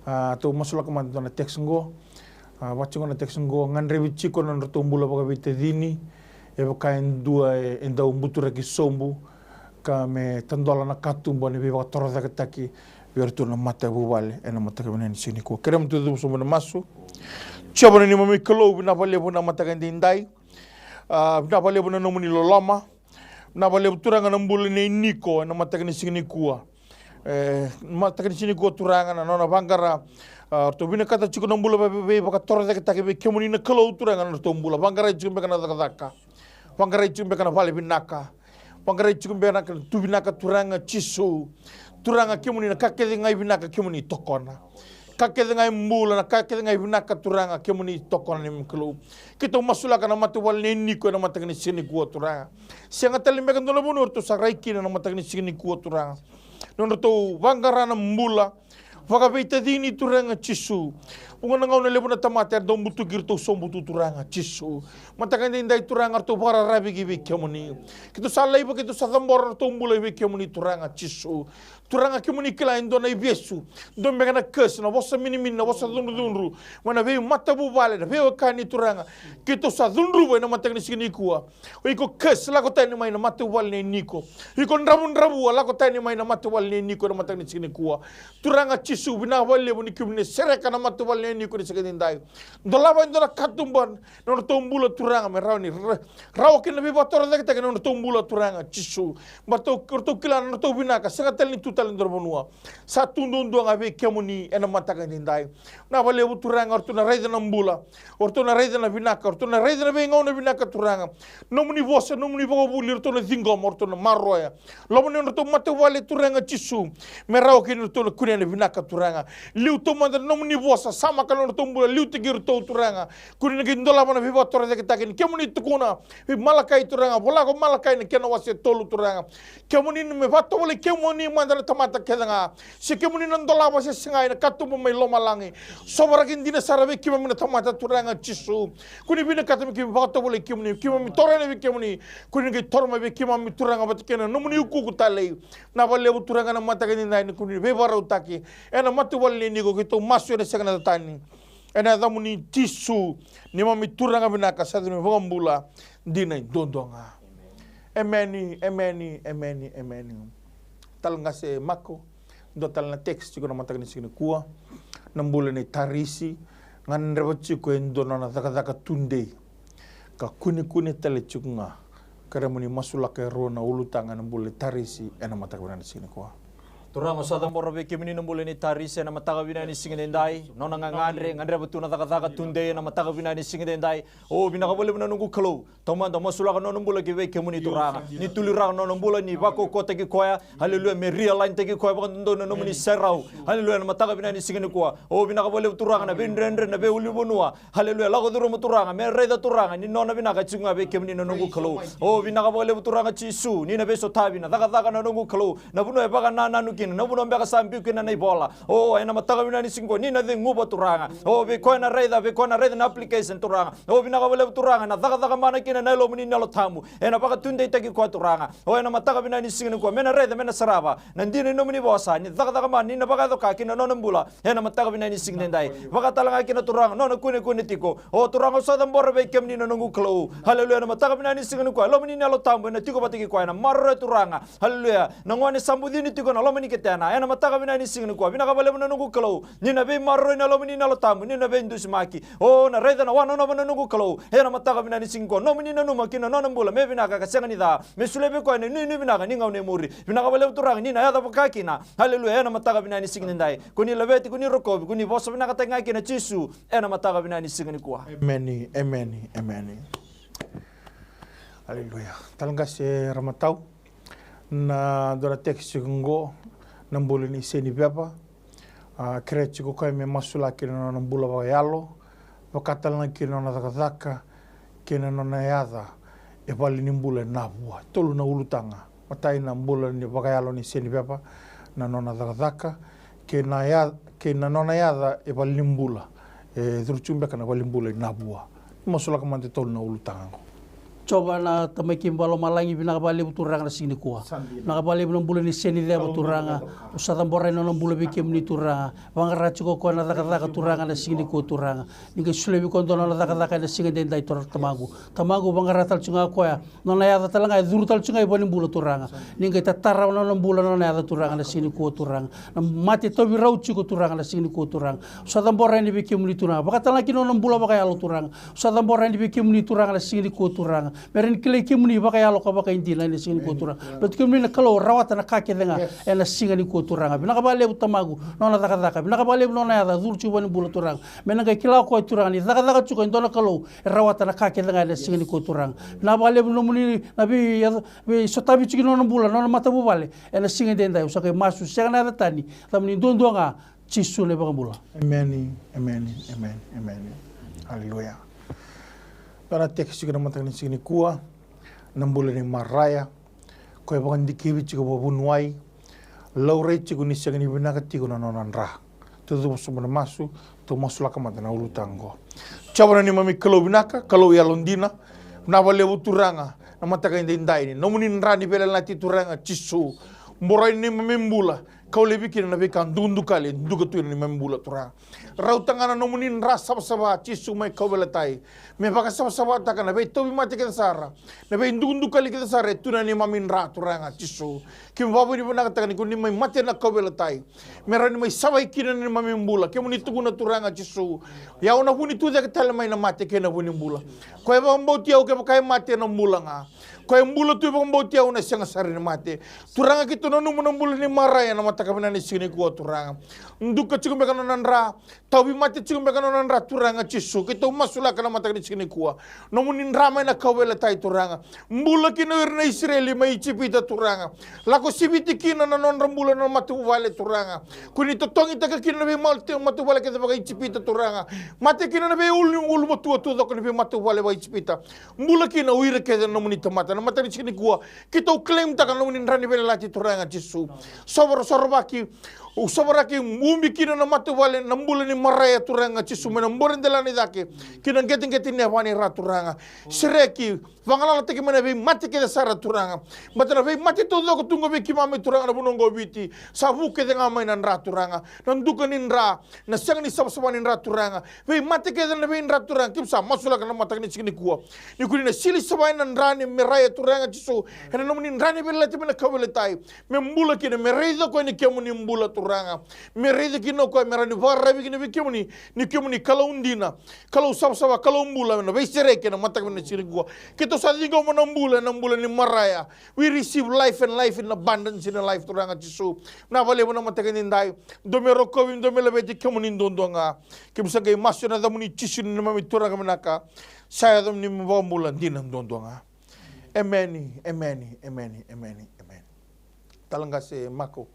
A, tou masulaka mada dua na text qo. A, vaka tiko na text qo, gadrevi tiko na nodratou bula vakaveitacini. E vaka e dua e, e dau buturaki sobu. Ka me tadola na katuba ni veivakatorocaketaki vei iratou na matavuvale ena mataka vinaka ni siga nikua. Kerea mo tou cuva sobu ena masu. Jiova na neimami Kalou, vinaka vakalevu na mataka edaidai. A, vinaka vakalevu na nomuni loloma. Vinaka vakalevu Turaga na bula nei Niko ena mataka ni siga nikua. E, mataka ni siga nikua Turaga na nona vaqara. A, ratou vinakata tiko na bula vei, vei, veivakatorocaketaki vei kemuni na Kalou Turaga na nodratou bula. Vaqarai tiko beka na cakacaka. Vaqarai tiko beka na vale vinaka. Vaqarai tiko beka na tu vinaka Turaga Jisu. Turaga kemuni na ka kece ga e vinaka kemuni tokona. Ka kece ga e bula, na ka kece ga e vinaka Turaga kemuni tokona neimami Kalou. Keitou masulaka na matavuvale nei Niko ena mataka ni siga nikua Turaga. Sega tale beka dua na vanua ratou sa rai kina na mataka ni siga nikua Turaga. Nodratou vaqara na bula vakaveitacini Turaga Jisu. Vuqa na gauna levu na tamata era dau butuki iratou sobu tu Turaga Jisu. Mataka edaidai Turaga ratou vakararavi ki vei kemuni. Keitou sa laiva, keitou sa cabora ratou bula vei kemuni Turaga Jisu. Turaga kemuni kila e dua na ivesu, dua beka na curse, na vosa minimini, na vosa cudrucudru mai na veimatavuvale, na veiwekani Turaga. Keitou sa cudruva ena mataka ni siga nikua. O iko curse, lako tani mai na matavuvale nei Niko. O iko dravudravua, lako tani mai na matavuvale nei Niko ena mataka ni siga nikua. Turaga Jisu, vinaka vakalevu ni kemuni na sereka na matavuvale nei Niko ena siga edaidai. Dolava e dua na katuba na nodratou bula Turaga me rawa ni ra-, rawa kina na veivakatorocaketaki na nodratou bula Turaga Jisu. Baleta ratou kila na nodratou vinaka sega tale ni tu tale e dua na vanua. Sa tu duadua ga vei kemuni ena mataka edaidai. Vinaka vakalevu Turaga, o ratou na raica na bula, o ratou na raica na vinaka, o ratou na raica na veigauna vinaka Turaga. Nomuni vosa, nomuni vakavuvuli, o ratou na ciqoma, o ratou na maroroya. Loma ni nodratou matavuvale Turaga Jisu, me rawa kina o ratou na kunea na vinaka Turaga. Liu taumada na nomuni vosa, samaka na nodratou bula, liutaki iratou Turaga. Kua ni na qai dolava na veivakatorocaketaki ni kemuni tukuna vei Malakai Turaga, vola ko Malakai na kena wase tolu Turaga. Kemuni na me vakatovolei kemuni mada na tamata kece ga. Se kemuni na dolava se segai na katuba mai lomalagi. Sovaraki dina sara vei keimami na tamata Turaga Jisu. Kua ni vinakata me keimami vakatovolei kemuni, keimami toro yani vei kemuni. Kua ni qai toro mai vei keimami Turaga vata kei na nomuni ukuuku talei. Vinaka vakalevu Turaga na mataka edaidai ni kua ni veivakarautaki ena matavuvale nei Niko, keitou masu ena sega na yaca tani. Ena yacamuni Jisu, neimami Turaga vinaka, sa yaca ni vakabula dina e duadua ga. Emeni, emeni, emeni, emeni. Talaqase Mako, dua tale na text tiko na mataka ni siga nikua. Na bula nei Tarisi, gadreva tiko e dua na nona cakacaka tudei. Ka kunekune tale tiko ga. Kerea mo ni masulaka e rua na ulutaga ena bula nei Tarisi ena mataka vinaka ni siga nikua. Turaga, au sa cabora vei kemuni na bula nei Tarisi ena mataka vinaka ni siga edaidai. Nona gagadre, gadreva tu na cakacaka tudei ena mataka vinaka ni siga edaidai. O, vinaka vakalevu na noqu Kalou. Taumada, masulaka na nona bula ki vei kemuni Turaga. Ni tuliraka na nona bula, ni vakaukauwataki koya. Haleluya, me realign-taki koya vakadodonu na nomuni serau. Haleluya, na mataka vinaka ni siga nikua. O, vinaka vakalevu Turaga na veidredre, na veiulunivanua. Haleluya, lako curuma Turaga, me raica Turaga ni nona vinaka tiko ga vei kemuni na noqu Kalou. O, vinaka vakalevu Turaga Jisu, ni na veisotavi, na cakacaka na noqu Kalou. Na vanua e vakanananu kina, na vanua beka sa biu kina na ivola. O, ena mataka vinaka ni siga nikua, ni na ceguva Turaga. O, vei koya na raica, vei koya na raica na application Turaga. O, vinaka vakalevu Turaga, na cakacaka mana kina na Yalomuni na Yalo Tabu. Ena vakatudeitaki koya Turaga. O, ena mataka vinaka ni siga nikua, me na raica, me na sarava na dina ni nomuni vosa, ni cakacaka mana, ni na vakayaco ka kina nona bula. Ena mataka vinaka ni siga edaidai. Vaka tale ga kina Turaga, nona kunekune tiko. O Turaga, au sa cabora vei kemuni na noqu Kalou. Haleluya, ena mataka vinaka ni siga nikua, Yalomuni na Yalo Tabu ena tiko vata kei koya, ena maroroya Turaga. Haleluya. Na gone sa bucini tiko na loma ni ketena. Ena mataka vinaka ni siga nikua, vinaka vakalevu na noqu Kalou. Ni na veimaroroi na Yalomuni na Yalo Tabu, ni na veidusimaki. O, na raica na wanonova na noqu Kalou. Ena mataka vinaka ni siga nikua, nomuni nanuma kina nona bula me vinaka ka sega ni ca. Me solia vei koya na inuinui vinaka ni gauna e muri. Vinaka vakalevu Turaga, ni na yaco vaka kina. Haleluya, ena mataka vinaka ni siga edaidai. Ko ni laveti, ko ni rokovi, ko ni vosa vinakataki ga kina Jisu. Ena mataka vinaka ni siga nikua. Emeni, emeni, emeni. Haleluya. Tale qase Ramatau. Na dua na tekisi oqo, na bula ni Senipepa. A, kerea tiko o koya me masulaki na nona bula vakayalo, vaka tale ga kina na nona cakacaka kei na nona yaca e valenibula e Navua. Tolu na ulutaga. Matai, na bula ni vakayalo ni Senipepa, na nona cakacaka kei na ya-, kei na nona yaca e valenibula. E curu tiko beka na valenibula i Navua. Masulaka mada e tolu na ulutaga oqo. Jiova na Tamai keimami vakalomalagi, vinaka vakalevu Turaga na siga nikua. Vinaka vakalevu na bula ni Senipepa Turaga. Au sa cabora na nona bula vei kemuni Turaga. Vaqara tiko o koya na cakacaka Turaga na siga nikua Turaga. Ni qai solia vei koya e dua na nona cakacaka ena siga edaidai Turaga Tamaqu. Tamaqu, vaqara tale tiko ga o koya. Nona yaca tale ga e curu tale tiko ga i valenibula Turaga. Ni qai tatara na nona bula na nona yaca Turaga na siga nikua Turaga. Na mate tauvi rau tiko Turaga na siga nikua Turaga. Au sa cabora yani vei kemuni Turaga. Vaka tale ga kina nona bula vakayalo Turaga. Au sa cabora yani vei kemuni Turaga na siga nikua Turaga. Me rawa ni kilai kemuni vakayalo ka vakaidina ena siga nikua Turaga. Baleta kemuni na Kalou rawata na ka kece ga ena siga nikua Turaga. Vinaka vakalevu Tamaqu nona cakacaka. Vinaka vakalevu nona yaca curu tiko i valenibula Turaga. Me na qai kila o koya Turaga ni cakacaka tiko e dua na Kalou e rawata na ka kece ga ena siga nikua Turaga. Vinaka vakalevu na nomuni na vei, veisotavi tiko na nona bula, na nona matavuvale. Ena siga edaidai au sa qai masu sega na yaca tani, yacamuni duadua ga, Jisu na iVakabula. Emeni, emeni, emeni, emeni. Haleluya. Dua na tekisi tiko na mataka ni siga nikua, na bula ni maraya. Koya e vakadikevi tiko vakavuniwai. Laurai tiko ni sega ni vinaka tiko na nona dra. Tou cuva sobu ena masu, tou masulaka mada na ulutaga oqo. Jiova na neimami Kalou vinaka, Kalou yalodina. Vinaka vakalevu Turaga, na mataka edaidai ni nomuni dra ni veiyalayalati Turaga Jisu. Boroi na neimami bula, kau laivi kina na veika dukadukali e duka tu ena neimami bula Turaga. Rauta ga na nomuni dra savasava Jisu mai kauveilatai. Me vakasavasavataka na veitauvimate kece sara, na veidukadukali kece sara e tu ena neimami dra Turaga Jisu. Keimami vakavinavinakataka ni ko ni mai mate ena kauveilatai. Me rawa ni mai savai kina na neimami bula. Kemuni tukuna Turaga Jisu. Ia au na vu ni tucake tale mai na mate kei na vu ni bula. Koya e vakabauti au kevaka e mate ena bula ga. Koya e bula tu e vakabauti au ena sega sara ni mate. Turaga keitou nanuma na bula ni maraya ena mataka vinaka ni siga nikua Turaga. Duka tiko beka na nona dra. Tauvimate tiko beka na nona dra Turaga Jisu. Keitou masulaka na mataka ni siga nikua. Nomuni dra mai na kauveilatai Turaga. Bula kina o ira na Isireli mai Ijipita Turaga. Lako siviti kina na nodra bula na matavuvale Turaga. Ko ni totogitaka kina na veimatavuvale kece vaka-Ijipita Turaga. Mate kina na veiulu, ulumatua taucoko ni veimatavuvale vaka-Ijipita. Bula kina o ira kece na nomuni tamata. Na mataka ni siga nikua, keitou claim-taka na nomuni dra ni veiyalayalati Turaga Jisu. Sovara, sovaraki, sovaraki, ubi kina na matavuvale, na bula ni maraya Turaga Jisu, mai na bore delana i cake ki na qeteqete ni yavana i ra Turaga. Sereki, vagalalataki mai na veimate kece sara Turaga. Baleta na veimate taucoko tu qo vei keimami Turaga na vanua qo o Viti, sa vu kece ga mai na dra Turaga. Na duka ni dra, na sega ni savasava ni dra Turaga. Veimate kece na veidra Turaga, keimami sa masulaka na mataka ni siga nikua. Ni ko ni na sili savai na dra ni maraya Turaga Jisu, ena nomuni dra ni veiyalayalati mai na kauveilatai. Me bula kina, me raica o koya ni kemuni bula Turaga. Me raica kina o koya, me rawa ni vakararavi kina vei kemuni ni kemuni Kalou dina, Kalou savasava, Kalou bula, na veisereki ena mataka vinaka ni siga nikua. Keitou sa ciqoma na bula, na bula ni maraya. We receive life and life in abundance in the life Turaga Jisu. Vinaka vakalevu na mataka edaidai. Dou me rokovi, dou me laveti, kemuni duadua ga. Keimami sa qai masu ena yacamuni Jisu na neimami Turaga vinaka. Sa yacamuni neimami iVakabula dina duadua ga. Emeni, emeni, emeni, emeni, emeni. Tale qase Mako.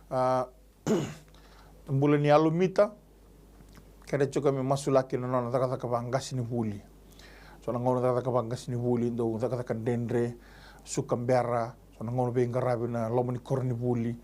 A, bula ni Alomita. Kere tiko me masulaki na nona cakacaka vaqasenivuli. So na gauna cakacaka vaqasenivuli, dau cakacaka dredre, suka bera, so na gauna veiqaravi na loma ni koronivuli.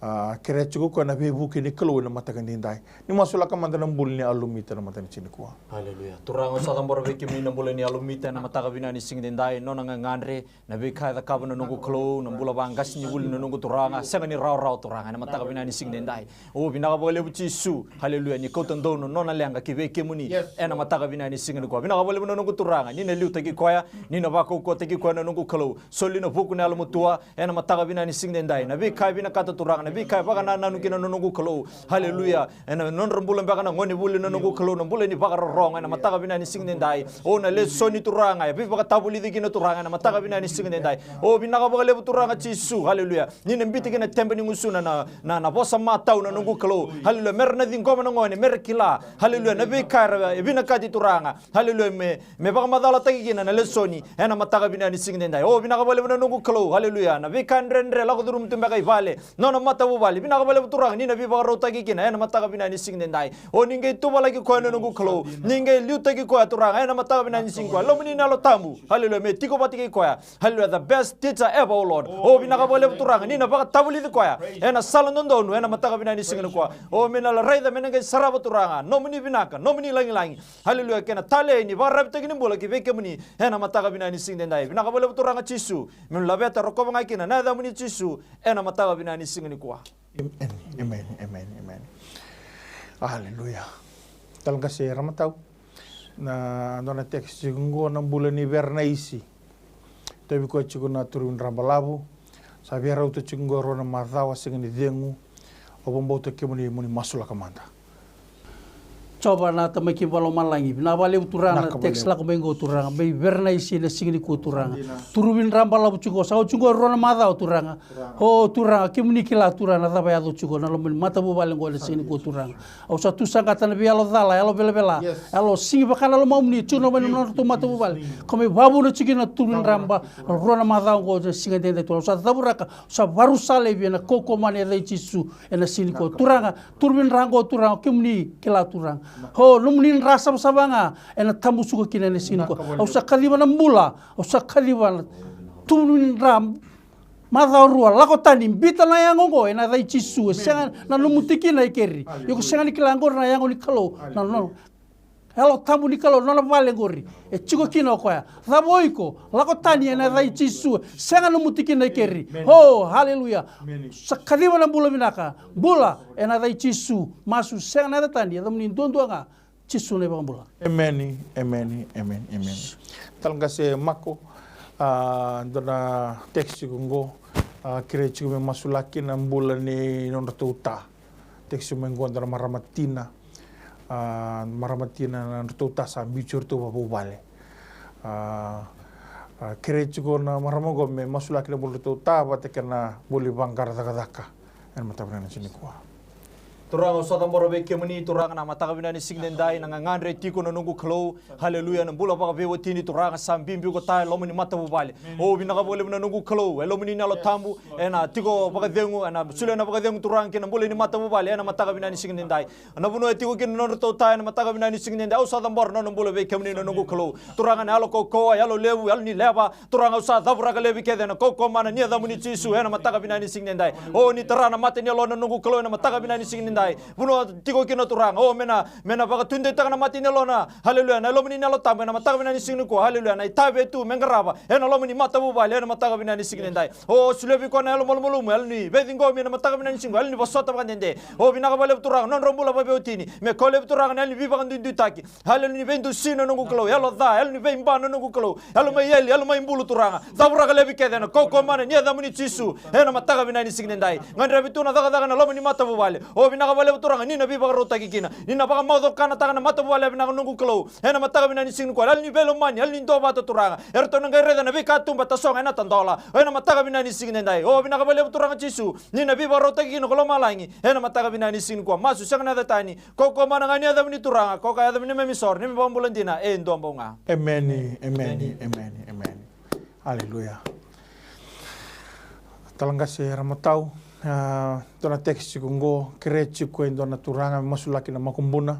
A, kerea tiko o koya na veivuke ni Kalou ena mataka edaidai. Ni masulaka mada na bula ni Alumita ena mataka ni siga nikua. Aleluya. Turaga, au sa cabora vei kemuni na bula ni Alumita ena mataka vinaka ni siga edaidai, nona gagadre, na veika e cakava na noqu Kalou, na bula vaqasenivuli na noqu Turaga, sega ni rawarawa Turaga, ena mataka vinaka ni siga edaidai. O, vinaka vakalevu Jisu, aleluya, ni kauta donu na nona leqa ki vei kemuni, ena mataka vinaka ni siga nikua. Vinaka vakalevu na noqu Turaga, ni na liutaki koya, ni na vakaukauwataki koya na noqu Kalou. Soli na vuku na yalomatua, ena mataka vinaka ni siga edaidai. Na veika e vinakata Turaga, na veika e vakanananu kina na noqu Kalou. Aleluya. Ena nodra bula beka na gonevuli na noqu Kalou, na bula ni vakarorogo, ena mataka vinaka ni siga edaidai. O na lesoni Turaga, e veivakatavulici kina Turaga, ena mataka vinaka ni siga edaidai. O vinaka vakalevu Turaga Jisu, aleluya. Ni na biuti kina tebe ni gusuna na, na, na vosa matau na noqu Kalou. Aleluya. Mera na ciqoma na gone, mera kila. Aleluya. Na veika era e vinakati Turaga. Aleluya. Me, me vakamacalataki kina na lesoni ena mataka vinaka ni siga edaidai. O, vinaka vakalevu na noqu Kalou, aleluya. Na veika dredre lako curuma tu beka i vale, nona matavuvale, vinaka vakalevu Turaga, ni na veivakarautaki kina ena mataka vinaka ni siga edaidai. O, ni qai tuvalaki koya na noqu Kalou, ni qai liutaki koya Turaga ena mataka vinaka ni siga nikua. Lomani na Yalo Tabu, aleluya, me tiko vata kei koya. Aleluya, the best teacher ever, O Lord. O, vinaka vakalevu Turaga, ni na vakatavulici koya ena sala dodonu ena mataka vinaka ni siga nikua. O, me na raica, me na qai sarava Turaga nomuni vinaka, nomuni lagilagi. Aleluya, kei na talei ni vakararavitaki ni bula ki vei kemuni ena mataka vinaka ni siga edaidai. Vinaka vakalevu Turaga Jisu, me na laveta, rokova ga kina na yacamuni Jisu ena mataka vinaka ni siga nikua. Emeni, emeni, emeni, emeni. Aleluya. Tale qase Ramatau, na dua na tekisi tiko qo, na bula ni Vernaisi. Tauvi koya tiko na turaga ni Rabalavu. Sa via rauta tiko qo e rua na macawa, sega ni cegu. Au vakabauta kemuni mo ni masulaka mada. Jiova na Tamai keimami vakalomalagi, vinaka vakalevu Turaga na tekisi lako mai qo Turaga, mai Vernaisi na siga nikua Turaga. Turaga ni Rabalavu tiko, sa oti tiko e rua na macawa Turaga. O Turaga, kemuni kila Turaga na cava e yaco tiko na loma ni matavuvale qo ena siga nikua Turaga. Au sa tu saqata na veiyalo cala, yalo velavela, yalo sigi vaka na lomamuni, tiko na loma ni nodratou matavuvale. Ko mai vakavuna tiko kina na turaga ni Raba, rua na macawa qo ena siga edaidai Turaga. Au sa cavuraka, au sa vakarusai laivi ena kaukauwa mana ni yaca i Jisu ena siga nikua Turaga. Turaga ni Raba qo Turaga, kemuni kila Turaga. O nomuni dra savasava ga ena tamusuka kina ena siga nikua. Au sa kaciva na bula, au sa kaciva na turaga ni Raba. Macawa rua, lako tani, biuta na yago oqo ena yaca i Jisu. E sega na nomu tikina e keri. Iko sega ni kila, oqori na yago ni Kalou, na nona Yalo Tabu ni Kalou, nona vale oqori. E tiko kina o koya. Cava o iko? Lako tani ena yaca i Jisu. Sega na nomu tikina e keri. O, aleluya. Sa kaciva na bula vinaka. Bula ena yaca i Jisu. Masu, sega na yaca tani, yacamuni duadua ga. Jisu na iVakabula. Emeni, emeni, emeni, emeni. Tale qase Mako, a, dua na tekisi tiko qo, a, kerei tiko me masulaki na bula ni nodratou ta. Tekisi mai qo dua na marama tina, a, marama tina na nodratou ta sa biuti iratou vakavuvale. A, a, kerei tiko na marama qo me masulaki na bula ni nodratou ta vata kei na bula ni vaqara cakacaka. Ena mataka vinaka ni siga nikua. Turaga, au sa cabora vei kemuni, Turaga, na mataka vinaka ni siga edaidai, na gagadre tiko na noqu Kalou. Aleluya, na bula vakaveiwatini, Turaga, sa bibi ko ta e loma ni matavuvale. O, vinaka vakalevu na noqu Kalou, e lomani na Yalo Tabu, ena tiko vakacegu, ena solia na vakacegu, Turaga, kei na bula ni matavuvale, ena mataka vinaka ni siga edaidai. Na vanua e tiko kina na nodratou ta, ena mataka vinaka ni siga edaidai, au sa cabora na nona bula vei kemuni na noqu Kalou. Turaga, na yalo kaukauwa, yalo levu, yalo ni leva, Turaga, au sa cavuraka laivi kece ena kaukauwa mana ni yacamuni Jisu, ena mataka vinaka ni siga edaidai. O, ni tara na mata ni yalona na noqu Kalou, ena mataka vinaka ni siga edaidai. Vanua tiko kina Turaga, o, me na, me na vakatudeitaka na mata ni yalona. Aleluya, na lomani na Yalo Tabu, ena mataka vinaka ni siga nikua. Aleluya, na itavi e tu me qarava ena loma ni matavuvale, ena mataka vinaka ni siga edaidai. O, solia vei koya na yalo malumalumu, yalo ni veiciqomi, ena mataka vinaka ni siga, yalo ni vosota vakadede. O, vinaka vakalevu Turaga, nodra bula vakaveiwatini. Me kau laivi Turaga na yalo ni veivakaduiduitaki. Aleluya, ni veidusi na noqu Kalou, yalo ca, yalo ni veiba na noqu Kalou, yalo mai eli, yalo mai bulu Turaga. Cavuraka laivi kece ena kaukauwa mana ni yacamuni Jisu, ena mataka vinaka ni siga edaidai. Gadrevi tu na cakacaka ena loma ni matavuvale. O, vinaka vakalevu Turaga, ni na veivakarautaki kina, ni na vakamaucokanataka na matavuvale vinaka na noqu Kalou, ena mataka vinaka ni siga nikua. Yalo ni veilomani, yalo ni duavata Turaga, eratou na qai raica na veikatuba tasogo ena tadola, ena mataka vinaka ni siga edaidai. O, vinaka vakalevu Turaga Jisu, ni na veivakarautaki kina ko lomalagi, ena mataka vinaka ni siga nikua. Masu, sega na yaca tani, kaukauwa mana ga ni yacamuni Turaga, ko ka yacamuni me misoro, ni me vakabula dina e dua bau ga. Emeni, emeni, emeni, emeni. Aleluya. Tale qase Ramatau, a, dua na tekisi tiko qo, kerei tiko e dua na turaga me masulaki na makubuna,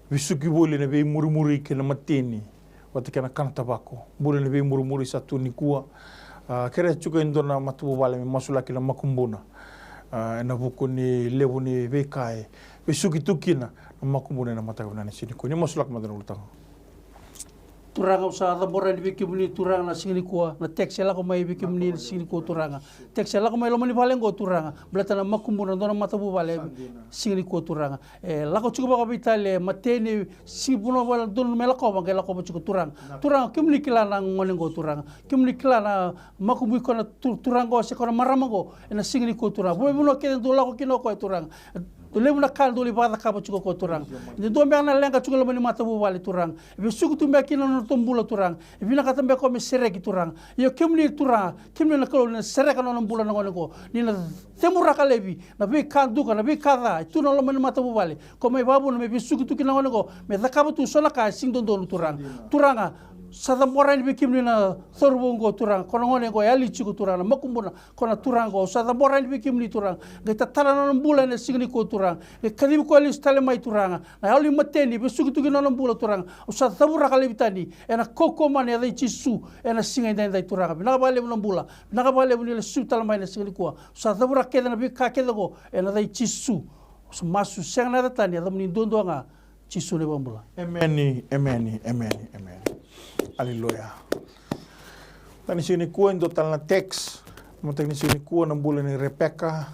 vesuki voli na veimurimuri kei na mateni vata kei na kana tavako. Bula na veimurimuri sa tu nikua. A, kerei tiko e dua na matavuvale me masulaki na makubuna. Ah, ena vuku ni levu ni veika e vesuki tu kina na makubuna ena mataka vinaka ni siga nikua. Ni masulaka mada na ulutaga. Turaga, au sa cabora yani vei kemuni Turaga na siga nikua, na text e lako mai vei kemuni na siga nikua Turaga. Text e lako mai loma ni vale oqo Turaga, baleta na makubuna dua na matavuvale siga nikua Turaga. E lako tiko vakaveitalia, e mateni, sivuna vale donu me lakova, qai lakova tiko Turaga. Turaga, kemuni kila na gone oqo Turaga. Kemuni kila na makubui ko na tu-, turaga oqo se ko na marama oqo ena siga nikua Turaga. Veivanua kece dou lako kina o koya Turaga. Dou levu na ka dou lai vakacakava tiko o koya Turaga. Dou dua beka na leqa tiko e loma ni matavuvale Turaga. E vesuki tu beka kina na nodratou bula Turaga. E vinakata beka o koya me sereki Turaga. Ia kemuni Turaga, kemuni na Kalou ni na sereka na nona bula na gone oqo. Ni na cemuraka laivi na veika duka, na veika ca e tu na loma ni matavuvale. Ko mai vakavuna me vesuki tu kina na gone oqo, me cakava tu so na ka e sega ni dodonu Turaga. Turaga, sa cabora yani vei kemuni na cauravou oqo Turaga, ko na gone oqo e yali tiko Turaga, na makubuna ko na turaga oqo, au sa cabora yani vei kemuni Turaga. Qai tatala na nona bula ena siga nikua Turaga. Qai kacivi koya lesu tale mai Turaga. Na yalo ni mateni e vesuki tu kina na nona bula Turaga, au sa cavuraka laivi tani ena kaukauwa mana ni yaca i Jisu ena siga edaidai Turaga. Vinaka vakalevu na bula, vinaka vakalevu ni lesu tale mai ena siga nikua. Au sa cavuraka kece na veika kece oqo ena yaca i Jisu. Au sa masu sega na yaca tani, yacamuni duadua ga. Jisu na iVakabula. Emeni, emeni, emeni, emeni. Aleluya. Mataka ni siga nikua e dua tale na text. Mataka ni siga nikua na bula nei Repeka.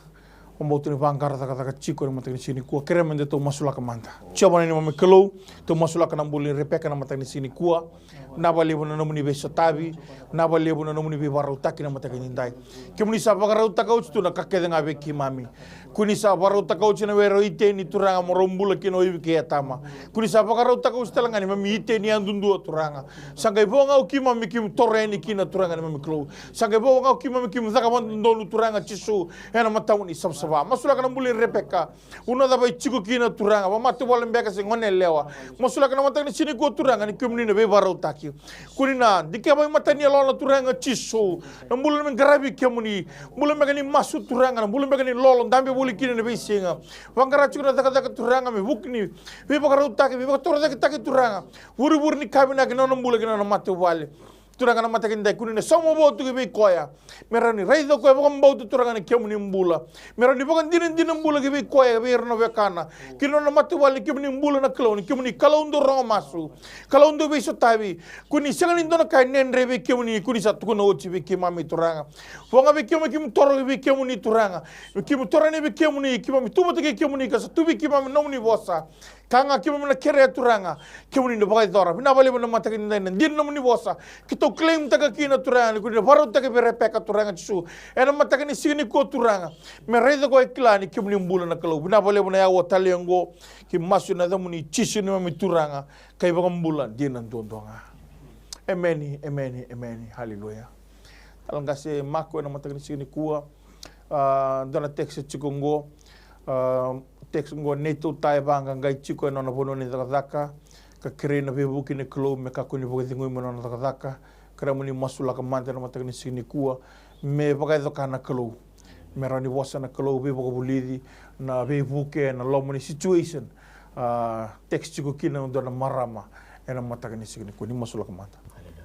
Au bau tu ni vaqara cakacaka tiko ena mataka ni siga nikua. Kerea me datou masulaka mada. Jiova na neimami Kalou, tou masulaka na bula nei Repeka ena mataka ni siga nikua. Vinaka vakalevu na nomuni veisotavi, vinaka vakalevu na nomuni veivakarautaki na mataka ni dai. Kemuni sa vakarautaka oti tu na ka kece ga vei keimami. Kua ni sa vakarautaka oti na were o Iteni Turaga mo rau bula kina o Ivi kei Atama. Kua ni sa vakarautaka oti tale ga neimami Iteni yadudua Turaga. Sa qai vo ga o keimami keimami toro yani kina Turaga neimami Kalou. Sa qai vo ga o keimami keimami caka vakadodonu Turaga Jisu ena matamuni savasava. Masulaka na bula i Repeka. Vanua cava e tiko kina Turaga, vakamatavuvale beka se gone yalewa. Masulaka na mataka ni siga nikua Turaga ni kemuni na veivakarautaki. Kua ni na dikeva e mata ni yalona Turaga Jisu. Na bula me qaravi kemuni. Bula beka ni masu Turaga, na bula beka ni lolo, dabe voli kina ena veisiga. Vaqara tiko na cakacaka Turaga me vuku ni veivakarautaki, veivakatorocaketaki Turaga. Vurevure ni ka vinaka ki na nona bula ki na nona matavuvale. Turaga na mataka ni dai kua ni na sauma vua tu ki vei koya. Me rawa ni raica o koya vakabauta Turaga na kemuni bula. Me rawa ni vakadinadina bula ki vei koya, vei ira na wekana. Ki na nona matavuvale ni kemuni bula na Kalou, ni kemuni Kalou dau rogo masu. Kalou dau veisotavi. Kua ni sega ni dua na ka e dredre vei kemuni, kua ni sa tukuna oti vei keimami Turaga. Vua ga vei keimami keimami toro vei kemuni Turaga. Keimami toro yani vei kemuni, keimami tu vata kei kemuni, ka sa tu vei keimami na nomuni vosa. Ka ga keimami na kerea Turaga, kemuni na vakayacora. Vinaka vakalevu na mataka ni dai na dina nomuni vosa. Keitou claimtaka kina Turaga, ni kua ni vakarautaki vei Repeka Turaga Jisu. Ena mataka ni siga nikua Turaga. Me raica koya e kila ni kemuni bula na Kalou. Vinaka vakalevu na aua talei oqo. Keimami masu ena yacamuni Jisu neimami Turaga. Ka iVakabula dina duadua ga. Emeni, emeni, emeni. Haleluya. Talatala qase Mako ena mataka ni siga nikua. Ah, dua na text e tiko oqo. Ah, text oqo, neitou ta e vaqaqai tiko ena nona vanua ni cakacaka, ka kerei na veivuke ni Kalou me kakua ni vakacegui mai na nona cakacaka. Kerea mo ni masulaka mada ena mataka ni siga nikua me vakayaco ka na Kalou. Me rawa ni vosa na Kalou, veivakavulici, na veivuke ena loma ni situation. Ah, text tiko kina e dua na marama ena mataka ni siga nikua, ni masulaka mada.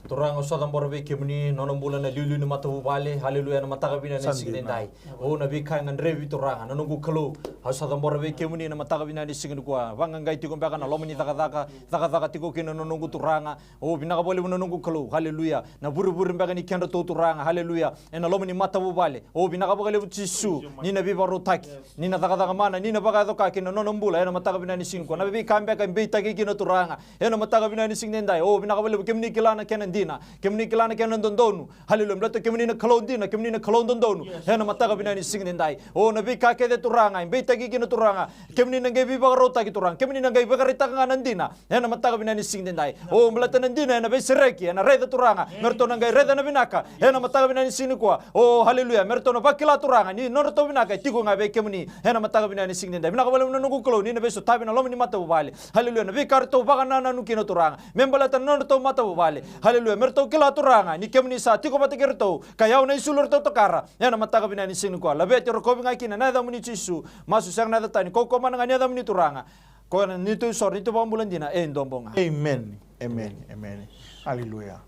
Turaga, au sa cabora vei kemuni na nona bula na iliuliu ni matavuvale. Haleluya, ena mataka vinaka ni siga ni dai. O na veika e gadrevi Turaga, na noqu Kalou. Au sa cabora vei kemuni na mataka vinaka ni siga nikua. Vaqaqai tiko beka na loma ni cakacaka, cakacaka tiko kina na noqu Turaga. O vinaka vakalevu na noqu Kalou. Haleluya. Na vurevure beka ni kedratou Turaga. Haleluya. Ena loma ni matavuvale. O vinaka vakalevu Jisu, ni na veivakarautaki, ni na cakacaka mana, ni na vakayaco ka kina nona bula ena mataka vinaka ni siga nikua. Na veika beka e beitaki kina Turaga ena mataka vinaka ni siga ni dai. O vinaka vakalevu, kemuni kila na kena dina, kemuni kila na kena dodonu. Haleluya, baleta kemuni na Kalou dina, kemuni na Kalou dodonu. Ena mataka vinaka ni siga ni dai. O na veika kece Turaga e beitaki kina Turaga, kemuni na qai veivakarautaki Turaga, kemuni na qai vakaraitaka ga na dina. Ena mataka vinaka ni siga ni dai. O baleta na dina ena veisereki, ena raica Turaga. Me ratou na qai raica na vinaka. Ena mataka vinaka ni siga nikua. O haleluya. Me ratou na vakila Turaga ni nodratou vinaka e tiko ga vei kemuni. Ena mataka vinaka ni siga ni dai. Vinaka vakalevu na noqu Kalou, ni na veisotavi na loma ni matavuvale. Haleluya. Na veika ratou vakanananu kina Turaga. Me baleta na nodratou matavuvale. Haleluya. Me ratou kila Turaga ni kemuni sa tiko vata kei ratou. Ka yau na isulu ratou tokara. Ena mataka vinaka ni siga nikua. Laveti, rokovi ga kina na yacamuni Jisu. Masu sega na yaca tani. Kaukauwa mana ga ni yacamuni Turaga. Ko na neitou isoro, neitou vakabula dina, e dua bau ga. Amen. Amen. Amen. Haleluya.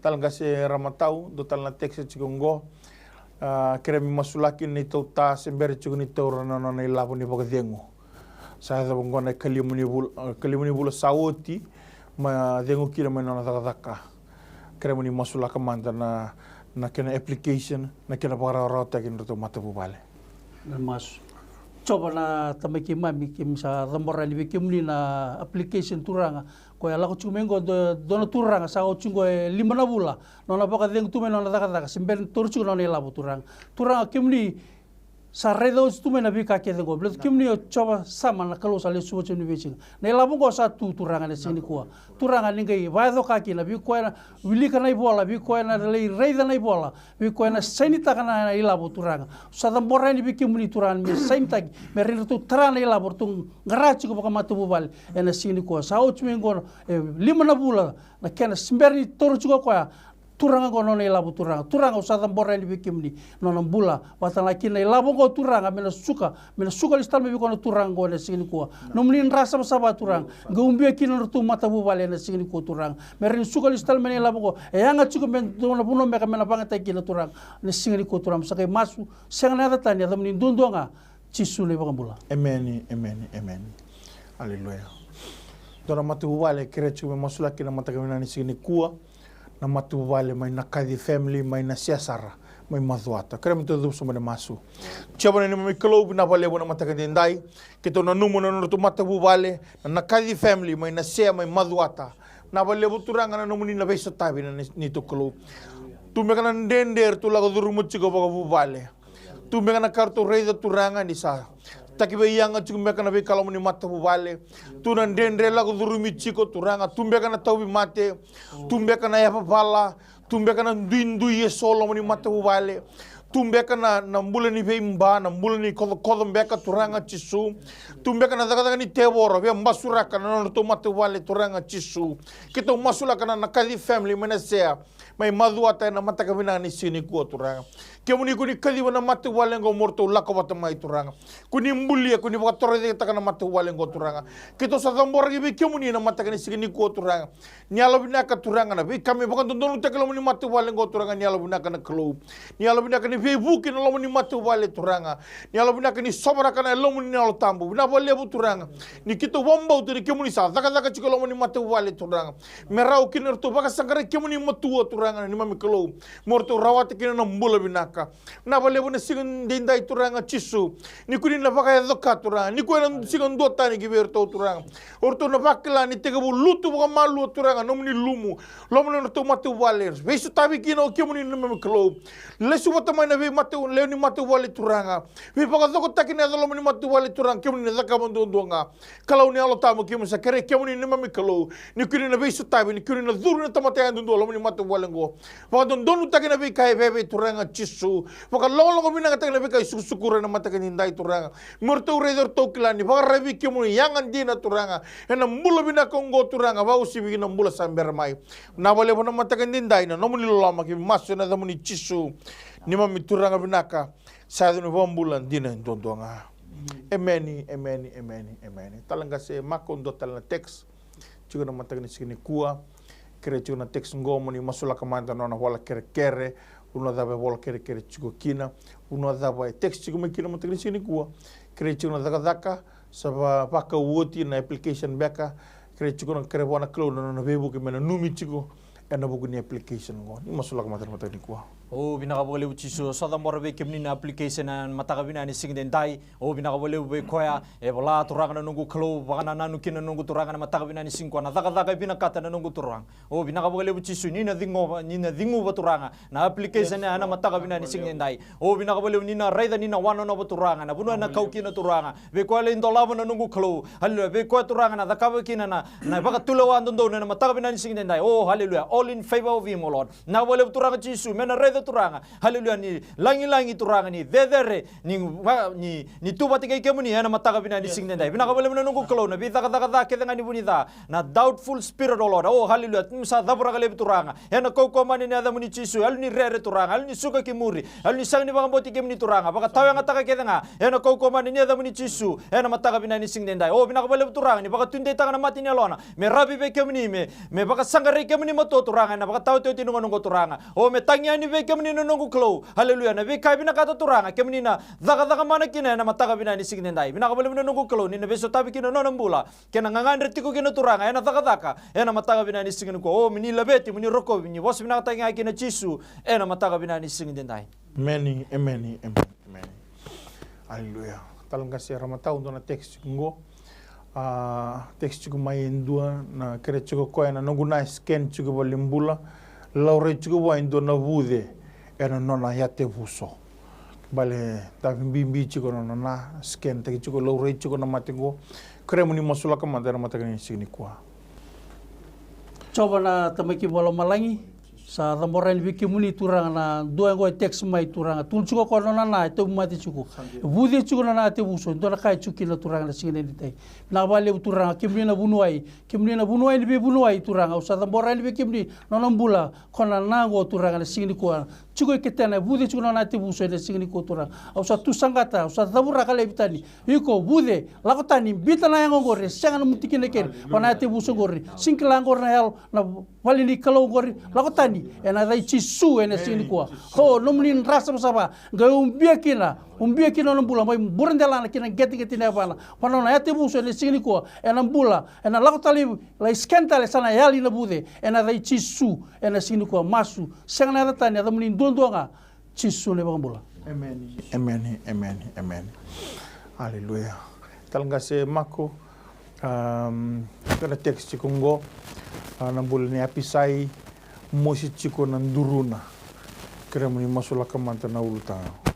Talatala qase Ramatau, dua tale na text e tiko oqo. A, kerea me masulaki na neitou ta se bera tiko ni taura na nona ilavo ni vakacegu. Sa yacova oqo na ikalima ni vula, a, ikalima ni vula sa oti, ma cegu kina mai na nona cakacaka. Kerea mo ni masulaka mada na, na kena application, na kena vakarawarawataki na nodratou matavuvale. Na masu. Jiova na Tamai keimami, keimami sa cabora yani vei kemuni na application, Turaga. Koya lako tiko mai oqo, dua, dua na turaga sa oti oqo e lima na vula nona vakacegu tu mai na nona cakacaka, se bera ni taura tiko na nona ilavo, Turaga. Turaga, kemuni sa raica oti tu mai na veika kece oqo. Baleta kemuni o Jiova Sama, na Kalou sa lesuva tiko ni veisiga. Na ilavo oqo sa tu, Turaga, ena siga nikua. Turaga, ni qai vakayacoka kina vei koya na wilika na ivola, vei koya na lai raica na ivola, vei koya na sainitaka na, na ilavo, Turaga. Sa cabora yani vei kemuni, Turaga, me sainitaki, me rawa ni ratou tara na ilavo, ratou qara tiko vakamatavuvale ena siga nikua. Sa oti mai oqo e lima na vula na kena se bera ni taura tiko o koya, Turaga, oqo na nona ilavo, Turaga. Turaga, au sa cabora yani vei kemuni na nona bula, vata ga kina na ilavo oqo, Turaga, me na suka, me na suka lesu tale mai vei koya na turaga oqo ena siga nikua. Nomuni dra savasava, Turaga, qai ubia kina na nodratou matavuvale ena siga nikua, Turaga. Me rawa ni suka lesu tale mai na ilavo oqo, e yaga tiko me dua na vanua beka me na vakayagataki kina, Turaga, ena siga nikua, Turaga. Sa qai masu, sega na yaca tani, yacamuni duadua ga, Jisu na iVakabula. Emeni, emeni, emeni. Aleluya. Dua na matavuvale kerea tiko me masulaki na mataka vinaka ni siga nikua. Na matavuvale mai Nakaci family, mai Nasea sara, mai Macuata. Kerea me tou cuva sobu ena masu. Jiova na neimami Kalou, vinaka vakalevu na mataka edaidai. Keitou nanuma na nodratou matavuvale, na Nakaci family, mai Nasea, mai Macuata. Vinaka vakalevu, Turaga, na nomuni na veisotavi na nei-, neitou Kalou. Tu beka na dredre eratou lako curuma tiko vakavuvale. Tu beka na ka ratou raica, Turaga, ni sa taki veiyaga tiko beka na veika loma ni matavuvale. Tu na dredre lako curumi tiko, Turaga. Tu beka na tauvimate. Tu beka na yavavala. Tu beka na duidui eso loma ni matavuvale. Tu beka na, na bula ni veiba, na bula ni kocokoco beka, Turaga Jisu. Tu beka na cakacaka ni tevoro, via basuraka na nodratou matavuvale, Turaga Jisu. Keitou masulaka na Nakaci family mai Nasea, mai Macuata ena mataka vinaka ni siga nikua, Turaga. Kemuni ko ni kaciva na matavuvale oqo mo ratou lako vata mai, Turaga. Ko ni bulia, ko ni vakatorocaketaka na matavuvale oqo, Turaga. Keitou sa caboraki vei kemuni na mataka ni siga nikua, Turaga. Ni yalovinaka, Turaga, na veika me vakadodonutaki loma ni matavuvale oqo, Turaga, ni yalovinaka na Kalou. Ni yalovinaka ni veivuke na loma ni matavuvale, Turaga. Ni yalovinaka ni sovaraka na yalomu ni Yalo Tabu. Vinaka vakalevu, Turaga. Ni keitou vakabauta ni kemuni sa cakacaka tiko e loma ni matavuvale, Turaga. Me rawa kina eratou vakasaqarai kemuni matua, Turaga, na neimami Kalou. Mo ratou rawata kina na bula vinaka. Vinaka vakalevu na siga edaidai, Turaga Jisu. Ni ko ni na vakayacoka, Turaga. Ni ko ena siga duatani ki vei iratou, Turaga. O ratou na vakila ni tekivu lutu vakamalua, Turaga, nomuni lumu. Loma ni nodratou matavuvale. Veisotavi kina o kemuni na neimami Kalou. Lesu vata mai na veimata, lewe ni matavuvale, Turaga. Veivakacokotaki na yaca loma ni matavuvale, Turaga. Kemuni na cakava duadua ga. Kalou ni Yalo Tabu, keimami sa kerei kemuni na neimami Kalou, ni kuni na veisotavi, ni kuni na curu na tamata yadudua loma ni matavuvale oqo. Vakadodonutaki na veika e veve, Turaga Jisu. Vakalogologo vinakataki na veika e sukusukura ena mataka edaidai, Turaga. Me ratou raica, ratou kila ni vakararavi kemuni, yaga dina, Turaga. Ena bula vinaka oqo, Turaga, vakauasivi ki na bula sa bera mai. Vinaka vakalevu na mataka edaidai, na nomuni loloma keimami masu ena yacamuni Jisu. Neimami Turaga vinaka. Sa yaco ni vakabula dina e duadua ga. Emeni, emeni, emeni, emeni. Tale qase Mako, dua tale na text. Tiko na mataka ni siga nikua. Kerei tiko na text qo mo ni masulaka mada na nona vola kerekere. Vanua cava e vola kerekere tiko kina. Vanua cava e text tiko mai kina mataka ni siga nikua. Kerei tiko na cakacaka. Sa va, vakau oti na application beka. Kerei tiko na kere vua na Kalou na nona veivuke me nanumi tiko ena vuku ni application qo. Ni masulaka mada na mataka nikua. O vinaka vakalevu Jisu, sa cabora vei kemuni na application ena mataka vinaka ni siga edaidai. O vinaka vakalevu vei koya e vola, Turaga na noqu Kalou, vakanananu kina na noqu Turaga ena mataka vinaka ni siga qo, na cakacaka e vinakata na noqu Turaga. O vinaka vakalevu Jisu, ni na ciguva, ni na ciguva, Turaga, na application ena mataka vinaka ni siga edaidai. O vinaka vakalevu ni na raica, ni na wanonova, Turaga, na vanua ena kau kina, Turaga. Vei koya lai dolava na noqu Kalou. Haleluya. Vei koya, Turaga, na cakava kina na, na vakatulewa dodonu ena mataka vinaka ni siga edaidai. O, haleluya. All in favor of him, O Lord. Vinaka vakalevu, Turaga Jisu, me na raica, Turaga. Haleluya. Ni lagilagi, Turaga, ni cecere, ni va, ni, ni tu vata kei kemuni ena mataka vinaka ni siga edaidai. Vinaka vakalevu na noqu Kalou, na veicakacaka ca kece ga ni vu ni ca. Na doubtful spirit, O Lord. O, haleluya. Keimami sa cavoraka laivi, Turaga. Ena kaukauwa mana ni yacamuni Jisu, yalo ni rere, Turaga, yalo ni suka ki muri, yalo ni sega ni vakabauti kemuni, Turaga, vakatawayagataka kece ga. Ena kaukauwa mana ni yacamuni Jisu, ena mataka vinaka ni siga edaidai. O, vinaka vakalevu, Turaga, ni vakatudeitaka na mata ni yalona me ravi vei kemuni, me, me vakasaqarai kemuni matua, Turaga, ena vakataotioti ni gauna oqo, Turaga. O, me tagi yani vei kemuni na noqu Kalou. Aleluya. Na veika e vinakata Turaga, kemuni na cakacaka mana kina ena mataka vinaka ni siga edaidai. Vinaka vakalevu na noqu Kalou, ni na veisotavi kina na nona bula. Kei na gagadre tiko kina Turaga, ena cakacaka, ena mataka vinaka ni siga nikua. O, mo ni laveti, mo ni rokovi, ni vosa vinakataki ga kina Jisu, ena mataka vinaka ni siga edaidai. Emeni, emeni, emeni, emeni. Aleluya. Tale qase Ramatau, dua na text tiko qo. A, text tiko mai e dua, na kere tiko koya na noqu na scan tiko valenibula. Laurai tiko vua e dua na vuce ena nona yatevuso. Bale, dabe bibi tiko na nona scan taki tiko, laurai tiko na mate qo. Kere mo ni masulaka mada ena mataka ni siga nikua. Jiova na Tamai keimami vakalomalagi, sa cabora yani vei kemuni Turaga na dua qo e text mai Turaga. Tukuna tiko o koya na nona na e tauvimate tiko. E vuce tiko na nona yatevuso, e dua na ka e tiko kina Turaga na siga edaidai. Vinaka vakalevu Turaga, kemuni na vuniwai, kemuni na vuniwai ni veivuniwai Turaga. Au sa cabora yani vei kemuni na nona bula, ko na na qo Turaga na siga nikua. Tiko e ketena, e vuce tiko na nona yatevuso ena siga nikua Turaga. Au sa tu saqata, au sa cavuraka laivi tani. Iko vuce, lako tani, biuta na yago qori, e sega na nomu tikina kina. Aleluya. Ko na yatevuso qori, sega ni kila qori na yalo, na vale ni Kalou qori, lako tani, ena yaca i Jisu ena siga nikua. Ho, nomuni dra savasava, qai ubia kina, ubia kina nona bula, mai buradelana kina qeteqete ni yavana. Ko na nona yatevuso ena siga nikua, ena bula, ena lako tale, lai scan tale, sa na yali na vuce, ena yaca i Jisu, ena siga nikua, masu, sega na yaca tani, yaca muni duadua ga, Jisu na iVakabula. Emeni, emeni, emeni, emeni. Aleluya. Tale qase Mako, um, kena text tiko qo, a, na bula ni Apisai, mosi tiko na duruna. Kere mo ni masulaka mada na ulutaga.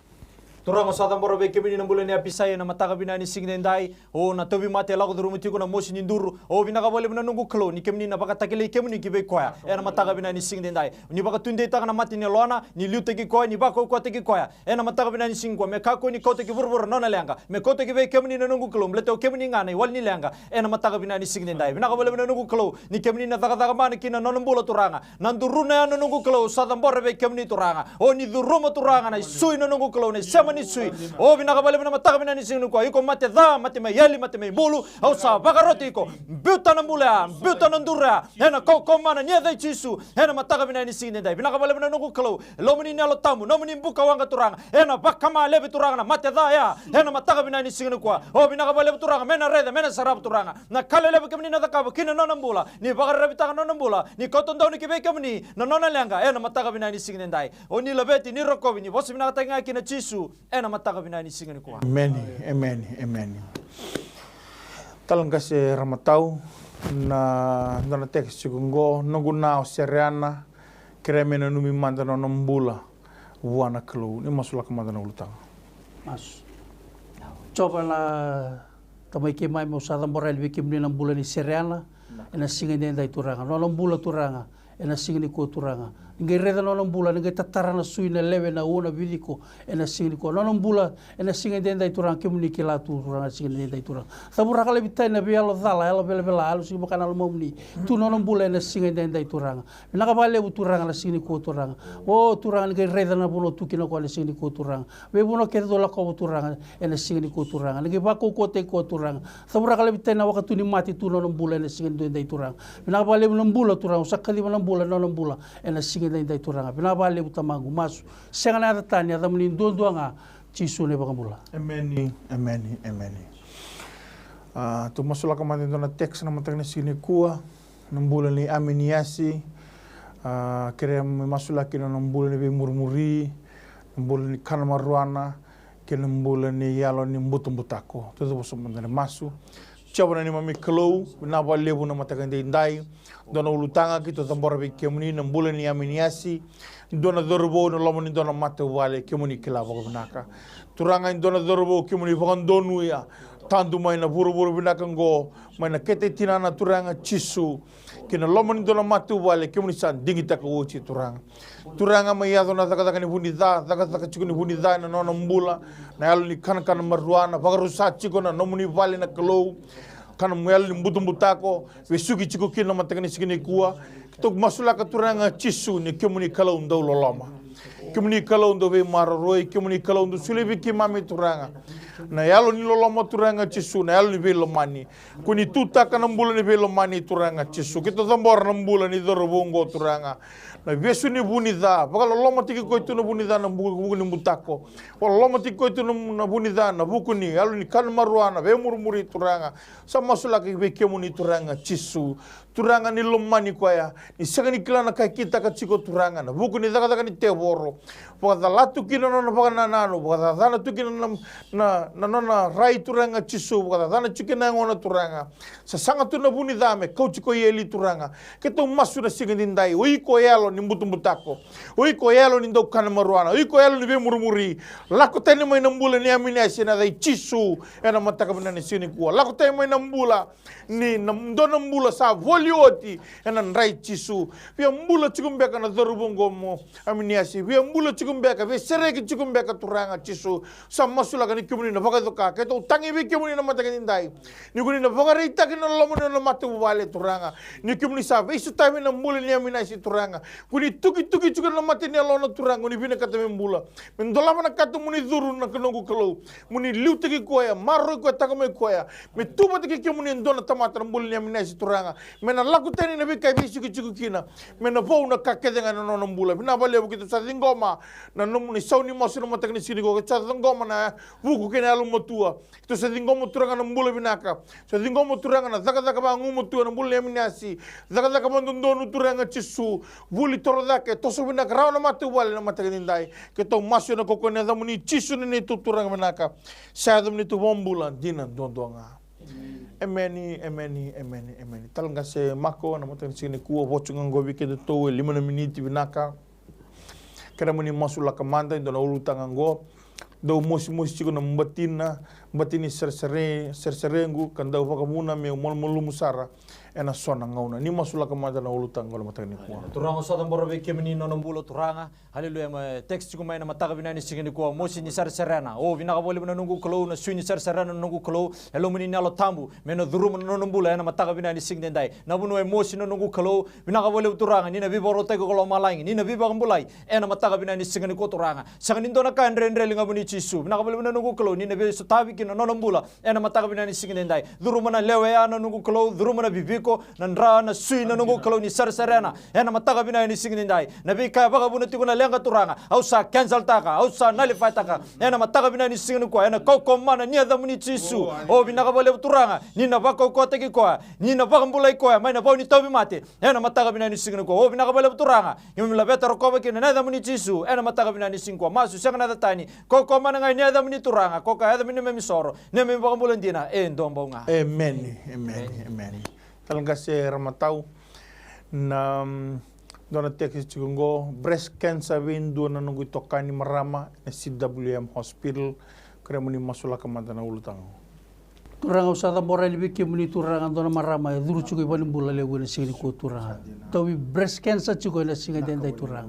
Turaga, au sa cabora vei kemuni na bula ni Apisai ena mataka vinaka ni siga edaidai. O na tauvimate e lako curuma tiko na mosi ni duru. O vinaka vakalevu na noqu Kalou, ni kemuni na vakatakilai kemuni ki vei koya ena mataka vinaka ni siga edaidai. Ni vakatudeitaka na mate ni yalona, ni liutaki koya, ni vakaukauwataki koya ena mataka vinaka ni siga nikua. Me kakua ni kauta ki vuravura na nona leqa, me kauta ki vei kemuni na noqu Kalou, baleta o kemuni ga na iwali ni leqa ena mataka vinaka ni siga edaidai. Vinaka vakalevu na noqu Kalou, ni kemuni na cakacaka mana kina na nona bula Turaga. Na duruna ya na noqu Kalou, sa cabora vei kemuni Turaga. O ni curuma Turaga na isui na noqu Kalou, na isema ni sui. O vinaka vakalevu na mataka vinaka ni siga nikua. Iko mate ca, mate mai yali, mate mai bulu. Au sa vakaroti iko. Biuta na bula ya, biuta na duru ya. Ena kaukauwa mana ni yaca i Jisu. Ena mataka vinaka ni siga edaidai. Vinaka vakalevu na noqu Kalou. Lomani na Yalo Tabu, nomuni bukawaqa Turaga. Ena vakama laivi Turaga na mate ca ya. Ena mataka vinaka ni siga nikua. O vinaka vakalevu Turaga, me na raica, me na sarava Turaga. Na ka lelevu kemuni na cakava kina nona bula. Ni vakararavitaka nona bula, ni kauta donu ki vei kemuni na nona leqa ena mataka vinaka ni siga edaidai. O ni laveti, ni rokovi, ni vosa vinakataki ga kina Jisu ena mataka vinaka ni siga nikua. Emeni, emeni, emeni. Tale qase Ramatau, na dua na text tiko qo, noqu na o Sereana, kere me nanumi mada na nona bula vua na Kalou, ni masulaka mada na ulutaga. Masu. Jiova na Tamai keimami, au sa cabora yani vei kemuni na bula ni Sereana ena siga edaidai Turaga. Nona bula Turaga ena siga nikua Turaga. Ni qai raica nona bula, ni qai tatara na sui, na lewe, na ua, na viciko ena siga nikua. Nona bula ena siga edaidai Turaga, kemuni kila tu Turaga na siga edaidai Turaga. Cavuraka laivi tani na veiyalo cala, yalo velavela, yalo sega ni vaka na lomamuni. Tu nona bula ena siga edaidai Turaga. Vinaka vakalevu Turaga na siga nikua Turaga. O Turaga, ni qai raica na vanua tu kina o koya na siga nikua Turaga. Veivanua kece dou lakova Turaga ena siga nikua Turaga. Ni qai vakaukauwataki koya Turaga. Cavuraka laivi tani na wakatu ni mate tu nona bula ena siga edaidai Turaga. Vinaka vakalevu na bula Turaga. Au sa kaciva na bula ena nona bula ena siga edaidai Turaga. Vinaka vakalevu Tamaqu, masu. Sega na yaca tani, yacamuni duadua ga, Jisu na iVakabula. Emeni, emeni, emeni. A, tou masulaka mada e dua na text na mataka ni siga nikua. Na bula ni Aminiasi, a, kere me masulaki na nona bula ni veimurimuri, na bula ni kana marijuana, kei na bula ni yalo ni butabutako. Tou vosa mada na masu. Jiova na neimami Kalou, vinaka vakalevu na mataka edaidai. Dua na ulutaga keitou cabora vei kemuni, na bula ni Aminiasi. Dua na cauravou ena loma ni dua na matavuvale, kemuni kila vakavinaka. Turaga, e dua na cauravou kemuni vakadonuya, tadu mai na vuravura vinaka oqo, mai na kete i tinana Turaga Jisu, ki na loma ni dua na matavuvale kemuni sa digitaka oti Turaga. Turaga, mai yaco na cakacaka ni vu ni ca, cakacaka tiko ni vu ni ca ena nona bula, na yalo ni kanakana marijuana, vakarusa tiko na nomuni vale na Kalou, kana yalo ni butabutako, vesuki tiko kina na mataka ni siga nikua. Keitou masulaka Turaga Jisu ni kemuni Kalou dau loloma. Kemuni Kalou dau veimaroroi, kemuni Kalou dau solia vei keimami Turaga Na yalo ni loloma Turaga Jisu, na yalo ni veilomani. Ko ni tutaka na bula ni veilomani Turaga Jisu. Keitou cabora na bula ni cauravou oqo Turaga. Na vesu ni vu ni ca, vakalolomataki koya tu na vu ni ca na bu-, vuku ni butako. Vakalolomataki koya tu na, na vu ni ca na vuku ni yalo ni kana marua, na veimurimuri Turaga. Sa masulaka vei kemuni Turaga Jisu. Turaga ni lomani koya, ni sega ni kila na ka e kitaka tiko Turaga, na vuku ni cakacaka ni tevoro. Vakacala tu kina na nona vakanananu, vakacacana tu kina na, na, na nona rai Turaga Jisu, vakacacana tiko kina na yagona Turaga. Sasaga tu na vu ni ca me kauti koya i eli Turaga. Keitou masu na siga edaidai, o iko yalo ni butabutako. O iko yalo ni dau kana maruana, o iko yalo ni veimurimuri. Lako tani mai na bula ni Aminiasi ena yaca i Jisu, ena mataka vinaka ni siga nikua. Lako tani mai na bula ni na dua na bula sa voli oti ena dra i Jisu. Via bula tiko beka na cauravou oqo mo Aminiasi. Via bula tiko beka, via sereki tiko beka Turaga Jisu. Sa masulaka ni kemuni na vakaicoka. Keitou tagi vei kemuni na mataka edaidai. Ni ko ni na vakaraitaki na loma ni nona matavuvale Turaga. Ni kemuni sa veisotavi na bula ni Aminiasi Turaga. Ko ni tukituki tiko na mata ni yalona Turaga, ko ni vinakata me bula. Me dolava na kato mo ni curu na noqu Kalou. Mo ni liutaki koya, maroroi koya, taqomaki koya. Me tu vata kei kemuni e dua na tamata na bula ni Aminiasi Turaga. Me na lako tani na veika e veisiko tiko kina. Me na vou na ka kece ga na nona bula. Vinaka vakalevu keitou sa ciqoma na nomuni sau ni masu na mataka ni siga nikua. Keitou sa ciqoma na vuku kei na yalomatua. Keitou sa ciqoma Turaga na bula vinaka. Sa ciqoma Turaga na cakacaka vagumatua na bula ni Aminiasi. Cakacaka vadodonu Turaga Jisu. Vuli toro cake, toso vinaka rawa na matavuvale na mataka edaidai. Keitou masu ena kaukauwa ni yacamuni Jisu na neitou Turaga vinaka. Sa yacamuni tu vakabula dina duadua ga. Emeni, emeni, emeni, emeni. Talatala qase Mako, na mataka ni siga nikua, votu ga qo vei kedatou e lima na miniti vinaka. Kerea mo ni masulaka mada e dua na ulutaga qo. Dau mosimosi tiko na batina, bati ni saresare, saresarequ, ka dau vakavuna meu malumalumu sara ena so na gauna. Ni masulaka mada na ulutaga qo na mataka nikua. Turaga, au sa cabora vei kemuni na nona bula Turaga. Haleluya, me text tiko mai na mataka vinaka ni siga nikua, mosi ni saresarena. O, vinaka vakalevu na noqu Kalou, na sui ni saresarena na noqu Kalou. E lomani na Yalo Tabu, me na curuma na nona bula ena mataka vinaka ni siga edaidai. Na vanua e mosi na noqu Kalou, vinaka vakalevu Turaga, ni na veivakarautaki ko lomalagi, ni na veivakabulai ena mataka vinaka ni siga nikua Turaga. Sega ni dua na ka e dredre e ligavuni Jisu. Vinaka vakalevu na noqu Kalou, ni na veisotavi kina na nona bula ena mataka vinaka ni siga edaidai. Curuma na lewe ya na noqu Kalou, curuma na viviko, na dra, na sui na noqu Kalou ni saresarena ena mataka vinaka ni siga edaidai. Na veika e vakavuna tiko na leqa Turaga, au sa canceltaka, au sa nullifietaka ena mataka vinaka ni siga nikua, ena kaukauwa mana ni yacamuni Jisu. O, vinaka vakalevu Turaga, ni na vakaukauwataki koya, ni na vakabulai koya mai na vau ni tauvimate ena mataka vinaka ni siga nikua. O, vinaka vakalevu Turaga, keimami laveta rokova kina na yacamuni Jisu ena mataka vinaka ni siga nikua. Masu sega na yaca tani, kaukauwa mana ga ni yacamuni Turaga, ko ka yaca me neimami soro, neimami vakabula dina e dua bau ga. Emeni, emeni, emeni. Talatala qase Ramatau, na, mm, dua na text tiko qo, breast cancer vei dua na noqu itokani marama ena C W M Hospital. Kerea mo ni masulaka mada na ulutaga. Turaga, au sa cabora yani vei kemuni Turaga, dua na marama e curu tiko i valenibula levu ena siga nikua Turaga. Tauvi breast cancer tiko ena siga edaidai Turaga.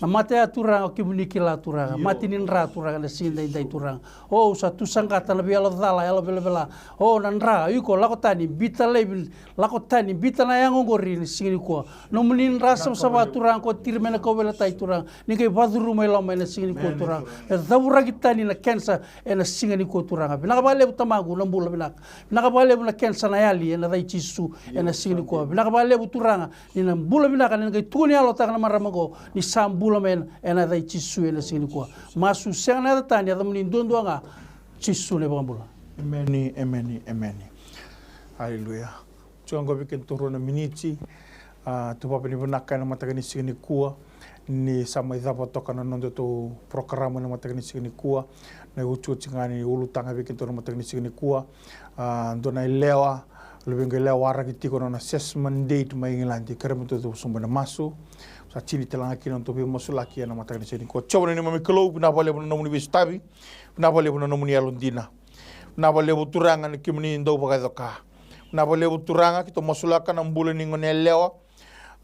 Na mate ya Turaga, o kemuni kila Turaga. Mate ni dra Turaga ena siga edaidai Turaga. O, au sa tu saqata na veiyalo cala, yalo velavela. O, na dra, iko lako tani, biuta laivi, lako tani, biuta na yago oqori ena siga nikua. Nomuni dra savasava Turaga, ko tiri mai na kauveilatai Turaga. Ni qai vacuruma i loma ena siga nikua Turaga. Me cavuraki tani na cancer ena siga nikua Turaga. Vinaka vakalevu Tamaqu na bula vinaka. Vinaka vakalevu na cancer na yali ena yaca i Jisu ena siga nikua. Vinaka vakalevu Turaga. Ni na bula vinaka, ni na qai tukuni yalotaka na marama qo, ni sa bula mai ena, ena yaca i Jisu ena siga nikua. Masu sega na yaca tani, yacamuni duadua ga, Jisu na iVakabula. Emeni, emeni, emeni. Aleluya. Tiko qo vei kedatou rua na miniti. A, tou vakavinavinaka ena mataka ni siga nikua. Ni sa mai cava toka na nodatou porokaramu ena mataka ni siga nikua. Na iotioti ga ni ulutaga vei kedatou na mataka ni siga nikua. A, dua na yalewa, luvequ yalewa waraki tiko na nona assessment date mai Igiladi. Kerea me tou cuva sobu ena masu. Sa tini tale ga kina na nodatou veimasulaki ena mataka ni siga nikua. Jiova na neimami Kalou, vinaka vakalevu na nomuni veisotavi. Vinaka vakalevu na nomuni yalodina. Vinaka vakalevu Turaga ni kemuni dau vakaicoka. Vinaka vakalevu Turaga, keitou masulaka na bula ni gone yalewa.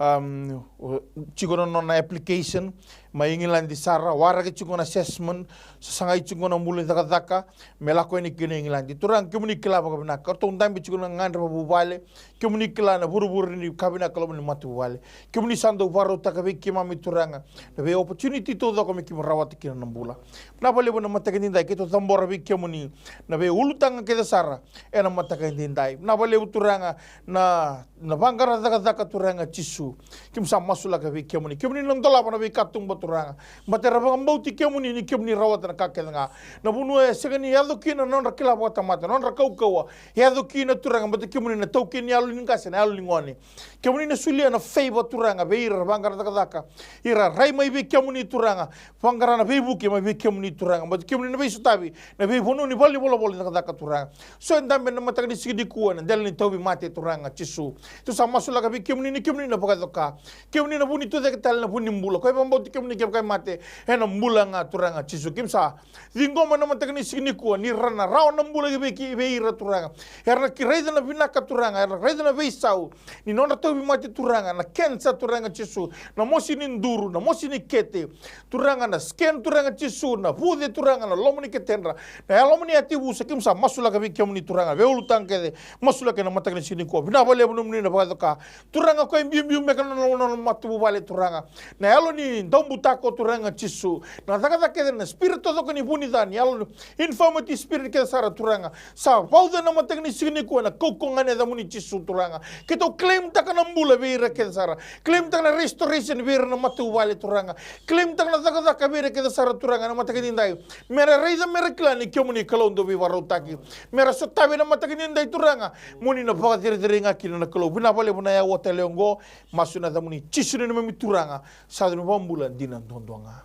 Am, o, tiko na nona application. Mai Igiladi sara, waraki tiko na assessment, sasagai tiko na bula ni cakacaka me lako yani kina i Igiladi. Turaga, kemuni kila vakavinaka, ratou dabe tiko na gadre vakavuvale. Kemuni kila na vurevure ni ka vinaka loma ni matavuvale. Kemuni sa dau vakarautaka vei keimami, Turaga, na vei opportunity taucoko me keimami rawata kina na bula. Vinaka vakalevu na mataka edaidai, keitou cabora vei kemuni na vei ulutaga kece sara ena mataka edaidai. Vinaka vakalevu, Turaga, na na vaqara cakacaka, Turaga Jisu. Keimami sa masulaka vei kemuni. Kemuni na dolava na veikatuba, Turaga. Baleta era vakabauti kemuni, ni kemuni rawata na ka kece ga. Na vanua e sega ni yaco kina na nodra kila vakatamata, na nodra kaukauwa, e yaco kina, Turaga, baleta kemuni na taukei ni yalo ni qase, na yalo ni gone. Kemuni na solia na favor, Turaga, vei ira era vaqara cakacaka. Ira rai mai vei kemuni, Turaga. Vaqara na veivuke mai vei kemuni, Turaga. Baleta kemuni na veisotavi na veivanua ni valenivolavola ni cakacaka, Turaga. So e dabe ena mataka ni siga nikua ena dela ni tauvimate, Turaga Jisu. Tou sa masulaka vei kemuni, ni kemuni na vakacoka. Kemuni na vu ni tucake tale, na vu ni bula. Ko e vakabauti kemuni, kevaka e mate, ena bula ga, Turaga Jisu. Keimami sa ciqoma ena mataka ni siga nikua ni ra na rawa na bula vei, vei ira, Turaga. Era na ki raica na vinaka, Turaga. Era na raica na veisau ni nodra tauvimate, Turaga, na kenisa, Turaga Jisu, na mosi ni duru, na mosi ni kete, Turaga, na scan, Turaga Jisu, na vuce, Turaga, na loma ni ketedra, na yaloma ni yati vusa. Keimami sa masulaka vei kemuni, Turaga, veiulutaga kece, masulaka ena mataka ni siga nikua. Vinaka vakalevu nomuni na vakacoka, Turaga. Ko e biubiu beka na nona, nona matavuvale, Turaga, na yalo ni daubutako, Turaga Jisu, na cakacaka kece, na spirit taucoko ni vunica, ni yalo, infirmity spirit kece sara, Turaga. Sa vauca ena mataka ni siga nikua ena kaukauwa ga ni yacamuni, Jisu, Turaga. Keitou claimtaka na bula vei ira kece sara. Claimtaka na restoration vei ira na matavuvale, Turaga. Claimtaka na cakacaka vei ira kece sara, Turaga, ena mataka edaidai. Mera raica, mera kila ni kemuni Kalou dau veivakarautaki. Mera sotavi ena mataka edaidai, Turaga, moni na vakacerecerei ga kina na Kalou. Vinaka vakalevu na yaua tale oqo. Masu ena yacamuni Jisu na neimami Turaga, sa yaca ni vakabula dina duadua ga.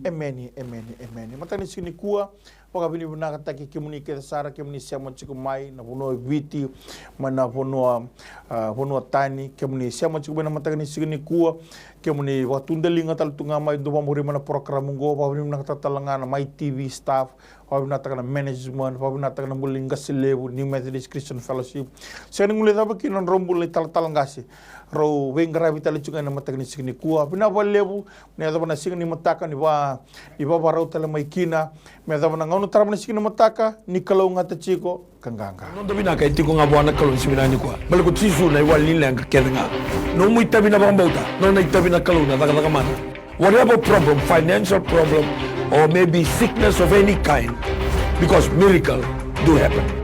Emeni, emeni, emeni. Mataka ni siga nikua, vakavinavinakataki kemuni kece sara, kemuni sema tiko mai na vanua o Viti, mai na vanua, a, vanua tani, kemuni sema tiko mai na mataka ni siga nikua, kemuni vakatudaliga tale tu ga mai, dou vakamuri mai na program oqo. Vakavinavinakataka tale ga na Mai T V staff, vakavinavinakataka na management, vakavinavinakataka na bula ni Qase Levu, New Methodist Christian Fellowship. Sega ni guilecava kina na nodrau bula na italatala qase, rau veiqaravi tale tiko ga ena mataka ni siga nikua. Vinaka vakalevu, ni yacova na siga ni mataka ni va, ni vavarau tale mai kina. Me yacova na gauna tarava na siga ni mataka, ni kalougata tiko ka qaqa. Noda vinaka e tiko ga vua na Kalou ni siga vinaka nikua. Baleta ko Jisu na iwali ni leqa kece ga. Nomu itavi na vakabauta, nona itavi na Kalou na cakacaka mana. Whatever problem, financial problem, or maybe sickness of any kind, because miracle do happen.